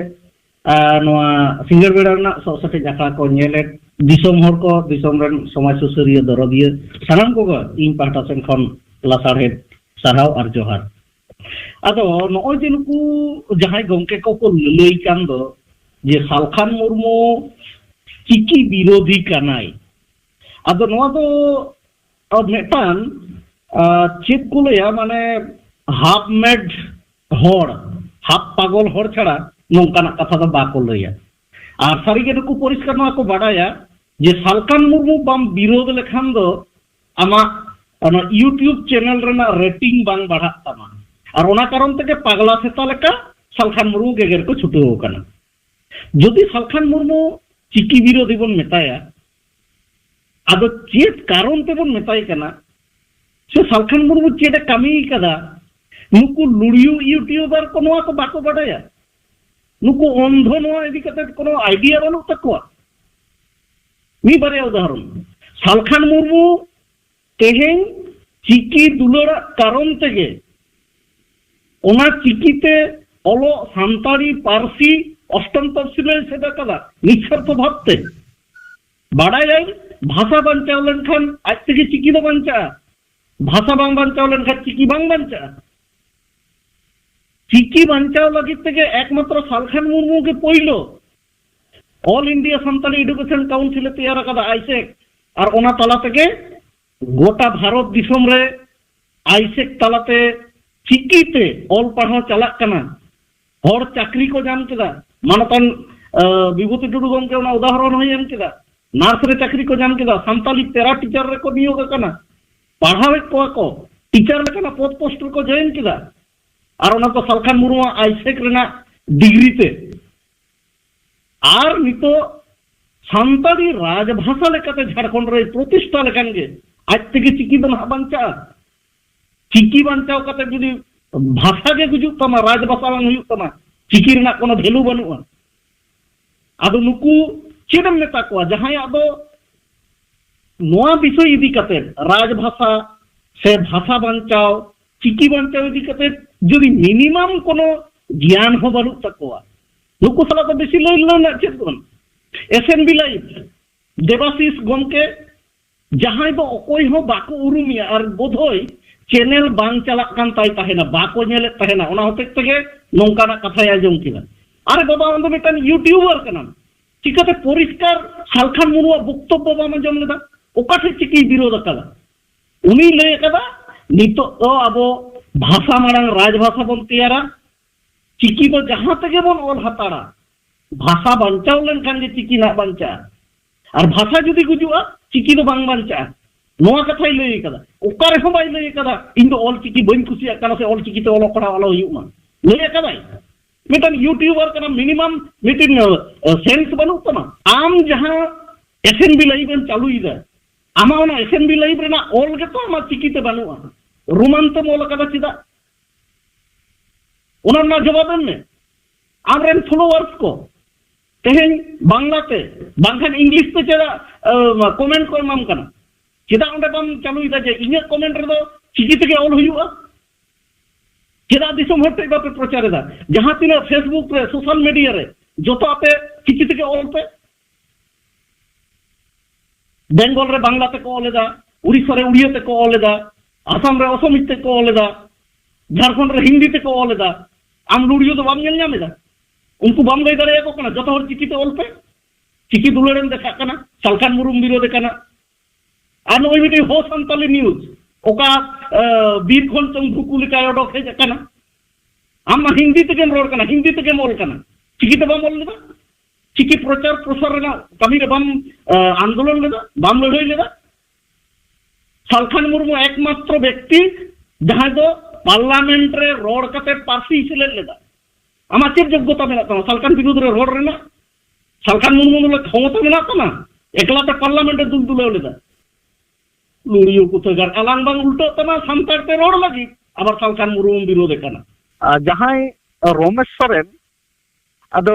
ᱟᱨ ᱱᱚᱣᱟ ᱥᱤᱸᱜᱟᱹᱲ ᱵᱮᱲᱟ ᱨᱮᱱᱟᱜ ᱥᱚᱜ ᱥᱮᱴᱮᱡ ᱟᱠᱷᱲᱟ ᱠᱚ ᱧᱮᱞᱮᱫ ᱫᱤᱥᱚᱢ ᱦᱚᱲ ᱠᱚ, ᱫᱤᱥᱚᱢ ᱨᱮᱱ ᱥᱚᱢᱟᱡᱽ ᱥᱩᱥᱟᱹᱨᱤᱭᱟᱹ ᱫᱚᱨᱚᱫᱤᱭᱟᱹ, ᱥᱟᱱᱟᱢ ᱠᱚᱜᱮ ᱤᱧ ᱯᱟᱦᱴᱟ ᱥᱮᱱ ᱠᱷᱚᱱ ᱞᱟᱥᱟᱲᱦᱮᱫ ᱥᱟᱨᱦᱟᱣ ᱟᱨ ᱡᱚᱦᱟᱨ᱾ ᱟᱫᱚ ᱱᱚᱜᱼᱚᱭ ᱡᱮ ᱱᱩᱠᱩ ᱡᱟᱦᱟᱸᱭ ᱜᱚᱢᱠᱮ ᱠᱚᱠᱚ ᱞᱟᱹᱞᱟᱹᱭ ᱠᱟᱱ ᱫᱚ ᱡᱮ ᱥᱟᱞᱠᱷᱟᱱ ᱢᱩᱨᱢᱩ ᱪᱤᱠᱤ ᱵᱤᱨᱳᱫᱷᱤ ᱠᱟᱱᱟᱭ, ᱟᱫᱚ ᱱᱚᱣᱟ ᱫᱚ ᱢᱤᱫᱴᱟᱝ, ᱟᱨ ᱪᱮᱫ ᱠᱚ ᱞᱟᱹᱭᱟ, ᱢᱟᱱᱮ ᱦᱟᱯ ᱢᱮᱰ ᱦᱚᱲ, ᱦᱟᱯ ᱯᱟᱜᱚᱞ ᱦᱚᱲ ᱪᱷᱟᱲᱟ ᱱᱚᱝᱠᱟᱱᱟᱜ ᱠᱟᱛᱷᱟ ᱫᱚ ᱵᱟᱠᱚ ᱞᱟᱹᱭᱟ᱾ ᱟᱨ ᱥᱟᱹᱨᱤᱜᱮ ᱱᱩᱠᱩ ᱯᱚᱨᱤᱥᱠᱟᱨ ᱱᱚᱣᱟ ᱠᱚ ᱵᱟᱰᱟᱭᱟ ᱡᱮ ᱥᱟᱞᱠᱷᱟᱱ ᱢᱩᱨᱢᱩ ᱵᱟᱢ ᱵᱤᱨᱳᱫᱷ ᱞᱮᱠᱷᱟᱱ ᱫᱚ ᱟᱢᱟᱜ ᱚᱱᱟ YouTube ᱪᱮᱱᱮᱞ ᱨᱮᱱᱟᱜ ᱨᱮᱴᱤᱝ ᱵᱟᱝ ᱵᱟᱲᱦᱟᱜ ᱛᱟᱢᱟ᱾ ᱟᱨ ᱚᱱᱟ ᱠᱟᱨᱚᱱ ᱛᱮᱜᱮ ᱯᱟᱜᱽᱞᱟ ᱥᱮᱛᱟ ᱞᱮᱠᱟ ᱥᱟᱞᱠᱷᱟᱱ ᱢᱩᱨᱢᱩ ᱜᱮᱜᱮᱨ ᱠᱚ ᱪᱷᱩᱴᱟᱹᱣ ᱟᱠᱟᱱᱟ᱾ ᱡᱩᱫᱤ ᱥᱟᱞᱠᱷᱟᱱ ᱢᱩᱨᱢᱩ ᱪᱤᱠᱤ ᱵᱤᱨᱳᱫᱷᱤ ᱵᱚᱱ ᱢᱮᱛᱟᱭᱟ, ᱟᱫᱚ ᱪᱮᱫ ᱠᱟᱨᱚᱱ ᱛᱮᱵᱚᱱ ᱢᱮᱛᱟᱭ ᱠᱟᱱᱟ? ᱥᱮ ᱥᱟᱞᱠᱷᱟᱱ ᱢᱩᱨᱢᱩ ᱪᱮᱫ ᱮ ᱠᱟᱹᱢᱤ ᱠᱟᱫᱟ? ᱱᱩᱠᱩ ᱞᱩᱲᱤᱭᱩ YouTuber ᱠᱚ ᱱᱚᱣᱟ ᱠᱚ ᱵᱟᱠᱚ ᱵᱟᱰᱟᱭᱟ? ᱱᱩᱠᱩ ᱚᱱᱫᱷᱚ ᱱᱚᱣᱟ ᱤᱫᱤ ᱠᱟᱛᱮ ᱠᱳᱱᱳ ᱟᱭᱰᱤᱭᱟ ᱵᱟᱹᱱᱩᱜ ᱛᱟᱠᱚᱣᱟ? ᱢᱤᱫ ᱵᱟᱨᱭᱟ ᱩᱫᱟᱦᱚᱨᱚᱱ, ᱥᱟᱞᱠᱷᱟᱱ ᱢᱩᱨᱢᱩ ᱛᱮᱦᱮᱧ ᱪᱤᱠᱤ ᱫᱩᱞᱟᱹᱲᱟᱜ ᱠᱟᱨᱚᱱ ᱛᱮᱜᱮ ᱚᱱᱟ ᱪᱤᱠᱤᱛᱮ ᱚᱞᱚᱜ ᱥᱟᱱᱛᱟᱲᱤ ᱯᱟᱹᱨᱥᱤ ᱚᱥᱴᱚᱢ ᱛᱚᱯᱥᱤᱞᱮ ᱥᱮᱫ ᱟᱠᱟᱫᱟ ᱱᱤᱥᱥᱟᱨᱛᱷᱚ ᱵᱷᱟᱵᱽᱛᱮ᱾ ᱵᱟᱰᱟᱭᱟᱭ, ᱵᱷᱟᱥᱟ ᱵᱟᱧᱪᱟᱣ ᱞᱮᱱᱠᱷᱟᱱ ᱟᱡ ᱛᱮᱜᱮ ᱪᱤᱠᱤ ᱫᱚ ᱵᱟᱧᱪᱟᱜᱼᱟ, ᱵᱷᱟᱥᱟ ᱵᱟᱝ ᱵᱟᱧᱪᱟᱣ ᱞᱮᱱᱠᱷᱟᱱ ᱪᱤᱠᱤ ᱵᱟᱝ ᱵᱟᱧᱪᱟᱜᱼᱟ᱾ ᱪᱤᱠᱤ ᱵᱟᱧᱪᱟᱣ ᱞᱟᱹᱜᱤᱫ ᱛᱮᱜᱮ ᱮᱠᱢᱟᱛᱨᱚ ᱥᱟᱞᱠᱷᱟᱱ ᱢᱩᱨᱢᱩ ᱜᱮ ᱯᱳᱭᱞᱳ all India Santali education council ᱮ ᱛᱮᱭᱟᱨ ᱟᱠᱟᱫᱟ, ᱟᱭᱥᱮᱠ, ᱟᱨ ᱚᱱᱟ ᱛᱟᱞᱟ ᱛᱮᱜᱮ ᱜᱚᱴᱟ ᱵᱷᱟᱨᱚᱛ ᱫᱤᱥᱚᱢ ᱨᱮ ᱟᱭᱥᱮᱠ ᱛᱟᱞᱟᱛᱮ ᱪᱤᱠᱤᱛᱮ ᱚᱞ ᱯᱟᱲᱦᱟᱣ ᱪᱟᱞᱟᱜ ᱠᱟᱱᱟ᱾ ᱦᱚᱲ ᱪᱟᱹᱠᱨᱤ ᱠᱚ ᱧᱟᱢ ᱠᱮᱫᱟ᱾ ᱢᱟᱱᱚᱛᱟᱱ, ᱟᱸ, ᱵᱤᱵᱷᱩᱛᱤ ᱴᱩᱰᱩ ᱜᱚᱢᱠᱮ ᱚᱱᱟ ᱩᱫᱟᱦᱚᱨᱚᱱ ᱦᱚᱸᱭ ᱮᱢ ᱠᱮᱫᱟ᱾ ᱱᱟᱨᱥ ᱨᱮ ᱪᱟᱹᱠᱨᱤ ᱠᱚ ᱧᱟᱢ ᱠᱮᱫᱟ, ᱥᱟᱱᱛᱟᱞᱤ ᱯᱮᱨᱟ ᱴᱤᱪᱟᱨ ᱨᱮᱠᱚ ᱱᱤᱭᱳᱜ ᱟᱠᱟᱱᱟ᱾ ᱯᱟᱲᱦᱟᱣᱮᱫ ᱠᱚᱣᱟ ᱠᱚ, ᱴᱤᱪᱟᱨ ᱞᱮᱠᱟᱱᱟᱜ ᱯᱚᱫᱽ ᱯᱳᱥᱴ ᱨᱮᱠᱚ ᱡᱚᱭᱮᱱ ᱠᱮᱫᱟ, ᱟᱨ ᱚᱱᱟ ᱫᱚ ᱥᱟᱞᱠᱷᱟᱱ ᱢᱩᱨᱢᱩᱣᱟᱜ ᱟᱭᱥᱮᱠ ᱨᱮᱱᱟᱜ ᱰᱤᱜᱽᱨᱤ ᱛᱮ᱾ ᱟᱨ ᱱᱤᱛᱚᱜ ᱥᱟᱱᱛᱟᱲᱤ ᱨᱟᱡᱽᱵᱷᱟᱥᱟ ᱞᱮᱠᱟᱛᱮ ᱡᱷᱟᱲᱠᱷᱚᱸᱰ ᱨᱮ ᱯᱨᱚᱛᱤᱥᱴᱷᱟ ᱞᱮᱠᱷᱟᱱ ᱜᱮ ᱟᱡ ᱛᱮᱜᱮ ᱪᱤᱠᱤ ᱫᱚ ᱱᱟᱦᱟᱜ ᱵᱟᱧᱪᱟᱜᱼᱟ᱾ ᱪᱤᱠᱤ ᱵᱟᱧᱪᱟᱣ ᱠᱟᱛᱮ ᱡᱩᱫᱤ ᱵᱷᱟᱥᱟ ᱜᱮ ᱜᱩᱡᱩᱜ ᱛᱟᱢᱟ, ᱨᱟᱡᱽᱵᱷᱟᱥᱟ ᱵᱟᱝ ᱦᱩᱭᱩᱜ ᱛᱟᱢᱟ, ᱪᱤᱠᱤ ᱨᱮᱱᱟᱜ ᱠᱳᱱᱳ ᱵᱷᱮᱞᱩ ᱵᱟᱹᱱᱩᱜᱼᱟ᱾ ᱟᱫᱚ ᱱᱩᱠᱩ ᱪᱮᱫ ᱮᱢ ᱢᱮᱛᱟ ᱠᱚᱣᱟ ᱡᱟᱦᱟᱸᱭᱟᱜ ᱫᱚ ᱱᱚᱣᱟ ᱵᱤᱥᱚᱭ ᱤᱫᱤ ᱠᱟᱛᱮ, ᱨᱟᱡᱽᱵᱷᱟᱥᱟ ᱥᱮ ᱵᱷᱟᱥᱟ ᱵᱟᱧᱪᱟᱣ, ᱪᱤᱠᱤ ᱵᱟᱧᱪᱟᱣ ᱤᱫᱤ ᱠᱟᱛᱮ ᱡᱩᱫᱤ ᱢᱤᱱᱤᱢᱟᱢ ᱠᱳᱱᱳ ᱜᱮᱭᱟᱱ ᱦᱚᱸ ᱵᱟᱹᱱᱩᱜ ᱛᱟᱠᱚᱣᱟ, ᱱᱩᱠᱩ ᱥᱟᱞᱟᱜ ᱫᱚ ᱵᱮᱥᱤ ᱞᱟᱹᱭ ᱨᱮᱱᱟᱜ ᱪᱮᱫ ᱵᱟᱹᱱᱩᱜ? ᱮᱥᱮᱢᱵᱞᱤ ᱞᱟᱭᱤᱵᱷ, ᱫᱮᱵᱟᱥᱤᱥ ᱜᱚᱢᱠᱮ, ᱡᱟᱦᱟᱸᱭ ᱫᱚ ᱚᱠᱚᱭ ᱦᱚᱸ ᱵᱟᱠᱚ ᱩᱨᱩᱢᱮᱭᱟ ᱟᱨ ᱵᱳᱫᱷᱚᱭ ᱪᱮᱱᱮᱞ ᱵᱟᱝ ᱪᱟᱞᱟᱜ ᱠᱟᱱ ᱛᱟᱭ ᱛᱟᱦᱮᱱᱟ, ᱵᱟᱠᱚ ᱧᱮᱞᱮᱫ ᱛᱟᱦᱮᱱᱟ, ᱚᱱᱟ ᱦᱚᱛᱮᱡ ᱛᱮᱜᱮ ᱱᱚᱝᱠᱟᱱᱟᱜ ᱠᱟᱛᱷᱟᱭ ᱟᱸᱡᱚᱢ ᱠᱮᱫᱟ᱾ ᱟᱨᱮ ᱵᱟᱵᱟ, ᱟᱢ ᱫᱚ ᱢᱤᱫᱴᱟᱝ ᱭᱩᱴᱩᱵᱟᱨ ᱠᱟᱱᱟᱢ, ᱪᱤᱠᱟᱹᱛᱮ ᱯᱚᱨᱤᱥᱠᱟᱨ ᱥᱟᱞᱠᱷᱟᱱ ᱢᱩᱨᱢᱩᱣᱟᱜ ᱵᱚᱠᱛᱚᱵᱵᱚ ᱵᱟᱢ ᱟᱸᱡᱚᱢ ᱞᱮᱫᱟ? ᱚᱠᱟ ᱴᱷᱮᱡ ᱪᱤᱠᱤᱭ ᱵᱤᱨᱳᱫ ᱟᱠᱟᱫᱟ? ᱩᱱᱤᱭ ᱞᱟᱹᱭ ᱟᱠᱟᱫᱟ, ᱱᱤᱛᱚᱜ ᱫᱚ ᱟᱵᱚ ᱵᱷᱟᱥᱟ ᱢᱟᱲᱟᱝ ᱨᱟᱡᱽᱵᱷᱟᱥᱟ ᱵᱚᱱ ᱛᱮᱭᱟᱨᱟ, ᱪᱤᱠᱤ ᱫᱚ ᱡᱟᱦᱟᱸ ᱛᱮᱜᱮ ᱵᱚᱱ ᱚᱞ ᱦᱟᱛᱟᱲᱟ, ᱵᱷᱟᱥᱟ ᱵᱟᱧᱪᱟᱣ ᱞᱮᱱᱠᱷᱟᱱ ᱜᱮ ᱪᱤᱠᱤ ᱱᱟᱜ ᱵᱟᱧᱪᱟᱜᱼᱟ᱾ ᱟᱨ ᱵᱷᱟᱥᱟ ᱡᱩᱫᱤ ᱜᱩᱡᱩᱜᱼᱟ, ᱪᱤᱠᱤ ᱫᱚ ᱵᱟᱝ ᱵᱟᱧᱪᱟᱜᱼᱟ᱾ ᱱᱚᱣᱟ ᱠᱟᱛᱷᱟᱭ ᱞᱟᱹᱭ ᱟᱠᱟᱫᱟ᱾ ᱚᱠᱟ ᱨᱮᱦᱚᱸ ᱵᱟᱭ ᱞᱟᱹᱭ ᱟᱠᱟᱫᱟ, "ᱤᱧ ᱫᱚ ᱚᱞ ᱪᱤᱠᱤ ᱵᱟᱹᱧ ᱠᱩᱥᱤᱭᱟᱜ ᱠᱟᱱᱟ" ᱥᱮ "ᱚᱞ ᱪᱤᱠᱤ ᱛᱮ ᱚᱞᱚᱜ ᱯᱟᱲᱦᱟᱣ ᱟᱞᱚ ᱦᱩᱭᱩᱜ ᱢᱟ", ᱞᱟᱹᱭ ᱟᱠᱟᱫᱟᱭ? ᱢᱤᱫᱴᱟᱝ ᱭᱩᱴᱩᱵᱟᱨ ᱠᱟᱱᱟ, ᱢᱤᱱᱤᱢᱟᱢ ᱢᱤᱫᱴᱤᱱ ᱥᱮᱱᱥ ᱵᱟᱹᱱᱩᱜ ᱛᱟᱢᱟ? ᱟᱢ ᱡᱟᱦᱟᱸ ᱮᱥᱮᱢᱵᱞᱤ ᱞᱟᱭᱤᱵᱷ ᱮᱢ ᱪᱟᱹᱞᱩᱭᱮᱫᱟ, ᱟᱢᱟᱜ ᱚᱱᱟ ᱮᱥᱮᱢᱵᱞᱤ ᱞᱟᱭᱤᱵᱷ ᱨᱮᱱᱟᱜ ᱚᱞ ᱜᱮᱛᱚ ᱟᱢᱟᱜ ᱪᱤᱠᱤᱛᱮ ᱵᱟᱹᱱᱩᱜᱼᱟ᱾ ᱨᱳᱢᱟᱱ ᱛᱮᱢ ᱚᱞ ᱟᱠᱟᱫᱟ ᱪᱮᱫᱟᱜ? ᱚᱱᱟ ᱨᱮᱱᱟᱜ ᱡᱚᱵᱟᱵ ᱮᱢ ᱢᱮ᱾ ᱟᱢᱨᱮᱱ ᱯᱷᱚᱞᱳᱣᱟᱨᱥ ᱠᱚ ᱛᱮᱦᱮᱧ ᱵᱟᱝᱞᱟ ᱛᱮ ᱵᱟᱝᱠᱷᱟᱱ ᱤᱝᱞᱤᱥ ᱛᱮ ᱪᱮᱫᱟᱜ ᱠᱚᱢᱮᱱᱴ ᱠᱚ ᱮᱢᱟᱢ ᱠᱟᱱᱟ? ᱪᱮᱫᱟᱜ ᱚᱸᱰᱮ ᱵᱟᱢ ᱪᱟᱹᱞᱩᱭᱮᱫᱟ ᱡᱮ ᱤᱧᱟᱹᱜ ᱠᱚᱢᱮᱱᱴ ᱨᱮᱫᱚ ᱪᱤᱠᱤ ᱛᱮᱜᱮ ᱚᱞ ᱦᱩᱭᱩᱜᱼᱟ? ᱪᱮᱫᱟᱜ ᱫᱤᱥᱚᱢ ᱦᱚᱲ ᱴᱷᱮᱱ ᱵᱟᱯᱮ ᱯᱨᱚᱪᱟᱨ ᱮᱫᱟ? ᱡᱟᱦᱟᱸ ᱛᱤᱱᱟᱹᱜ ᱯᱷᱮᱥᱵᱩᱠ ᱨᱮ, ᱥᱳᱥᱟᱞ ᱢᱤᱰᱤᱭᱟ ᱨᱮ, ᱡᱚᱛᱚ ᱟᱯᱮ ᱪᱤᱠᱤ ᱛᱮᱜᱮ ᱚᱞ ᱯᱮ᱾ ᱵᱮᱝᱜᱚᱞ ᱨᱮ ᱵᱟᱝᱞᱟ ᱛᱮᱠᱚ ᱚᱞ ᱮᱫᱟ, ᱩᱲᱤᱥᱥᱟ ᱨᱮ ᱩᱲᱤᱭᱟ ᱛᱮᱠᱚ ᱚᱞ ᱮᱫᱟ, ᱟᱥᱟᱢ ᱨᱮ ᱚᱥᱚᱢᱤᱡ ᱛᱮᱠᱚ ᱚᱞ ᱮᱫᱟ, ᱡᱷᱟᱲᱠᱷᱚᱸᱰ ᱨᱮ ᱦᱤᱱᱫᱤ ᱛᱮᱠᱚ ᱚᱞ ᱮᱫᱟ᱾ ᱟᱢ ᱞᱩᱲᱤᱭᱟᱹ ᱫᱚ ᱵᱟᱢ ᱧᱮᱞ ᱧᱟᱢ ᱮᱫᱟ? ᱩᱱᱠᱩ ᱵᱟᱢ ᱞᱟᱹᱭ ᱫᱟᱲᱮᱭᱟᱠᱚ ᱠᱟᱱᱟ, "ᱡᱚᱛᱚ ᱦᱚᱲ ᱪᱤᱠᱤ ᱛᱮ ᱚᱞ ᱯᱮ"? ᱪᱤᱠᱤ ᱫᱩᱞᱟᱹᱲᱮᱢ ᱫᱮᱠᱷᱟᱜ ᱠᱟᱱᱟ, ᱥᱟᱞᱠᱷᱟᱱ ᱢᱩᱨᱢᱩ ᱵᱤᱨᱳᱫᱷ ᱠᱟᱱᱟ᱾ ᱟᱨ ᱱᱚᱜᱼᱚᱭ ᱢᱤᱫᱴᱤᱡ ᱦᱳ ᱥᱟᱱᱛᱟᱞᱤ ᱱᱤᱭᱩᱡᱽ, ᱚᱠᱟ, ᱮ, ᱵᱤᱨ ᱠᱷᱚᱱ ᱪᱚᱝ ᱵᱷᱩᱠᱩ ᱞᱮᱠᱟᱭ ᱚᱰᱚᱠ ᱦᱮᱡ ᱟᱠᱟᱱᱟ᱾ ᱟᱢ ᱢᱟ ᱦᱤᱱᱫᱤ ᱛᱮᱜᱮᱢ ᱨᱚᱲ ᱠᱟᱱᱟ, ᱦᱤᱱᱫᱤ ᱛᱮᱜᱮᱢ ᱚᱞ ᱠᱟᱱᱟ, ᱪᱤᱠᱤ ᱛᱮ ᱵᱟᱢ ᱚᱞ ᱞᱮᱫᱟ? ᱪᱤᱠᱤ ᱯᱨᱚᱪᱟᱨ ᱯᱨᱚᱥᱟᱨ ᱨᱮᱱᱟᱜ ᱠᱟᱹᱢᱤ ᱨᱮ ᱵᱟᱢ, ᱮ, ᱟᱱᱫᱳᱞᱚᱱ ᱞᱮᱫᱟ, ᱵᱟᱢ ᱞᱟᱹᱲᱦᱟᱹᱭ ᱞᱮᱫᱟ? ᱥᱟᱞᱠᱷᱟᱱ ᱢᱩᱨᱢᱩ ᱮᱠᱢᱟᱛᱨᱚ ᱵᱮᱠᱛᱤ ᱡᱟᱦᱟᱸᱭ ᱫᱚ ᱯᱟᱨᱞᱟᱢᱮᱱᱴ ᱨᱮ ᱨᱚᱲ ᱠᱟᱛᱮ ᱯᱟᱹᱨᱥᱤ ᱥᱮᱞᱮᱫ ᱞᱮᱫᱟ᱾ ᱟᱢᱟᱜ ᱪᱮᱫ ᱡᱳᱜᱽᱜᱚᱛᱟ ᱢᱮᱱᱟᱜ ᱛᱟᱢᱟ ᱥᱟᱞᱠᱷᱟᱱ ᱵᱤᱨᱩᱫᱷ ᱨᱮ ᱨᱚᱲ ᱨᱮᱱᱟᱜ? ᱥᱟᱞᱠᱷᱟᱱ ᱢᱩᱨᱢᱩ ᱫᱚ ᱠᱷᱚᱢᱚᱛᱟ ᱢᱮᱱᱟᱜ ᱛᱟᱢᱟ? ᱮᱠᱞᱟ ᱛᱮ ᱯᱟᱨᱞᱟᱢᱮᱱᱴ ᱮ ᱫᱩᱞ ᱫᱩᱞᱟᱹᱣ ᱞᱮᱫᱟ᱾ ᱞᱩᱲᱤᱭᱟᱹ ᱠᱚᱛᱷᱟᱹᱜᱟᱨ, ᱟᱞᱟᱝ ᱵᱟᱝ ᱩᱞᱴᱟᱹᱜ ᱛᱟᱢᱟ ᱥᱟᱱᱛᱟᱲ ᱛᱮ ᱨᱚᱲ ᱞᱟᱹᱜᱤᱫ, ᱟᱵᱟᱨ ᱥᱟᱞᱠᱷᱟᱱ ᱢᱩᱨᱢᱩᱢ ᱵᱤᱨᱳᱫᱷ ᱮ ᱠᱟᱱᱟ᱾ ᱟᱨ ᱡᱟᱦᱟᱸᱭ ᱨᱚᱢᱮᱥ ᱥᱚᱨᱮᱱ, ᱟᱫᱚ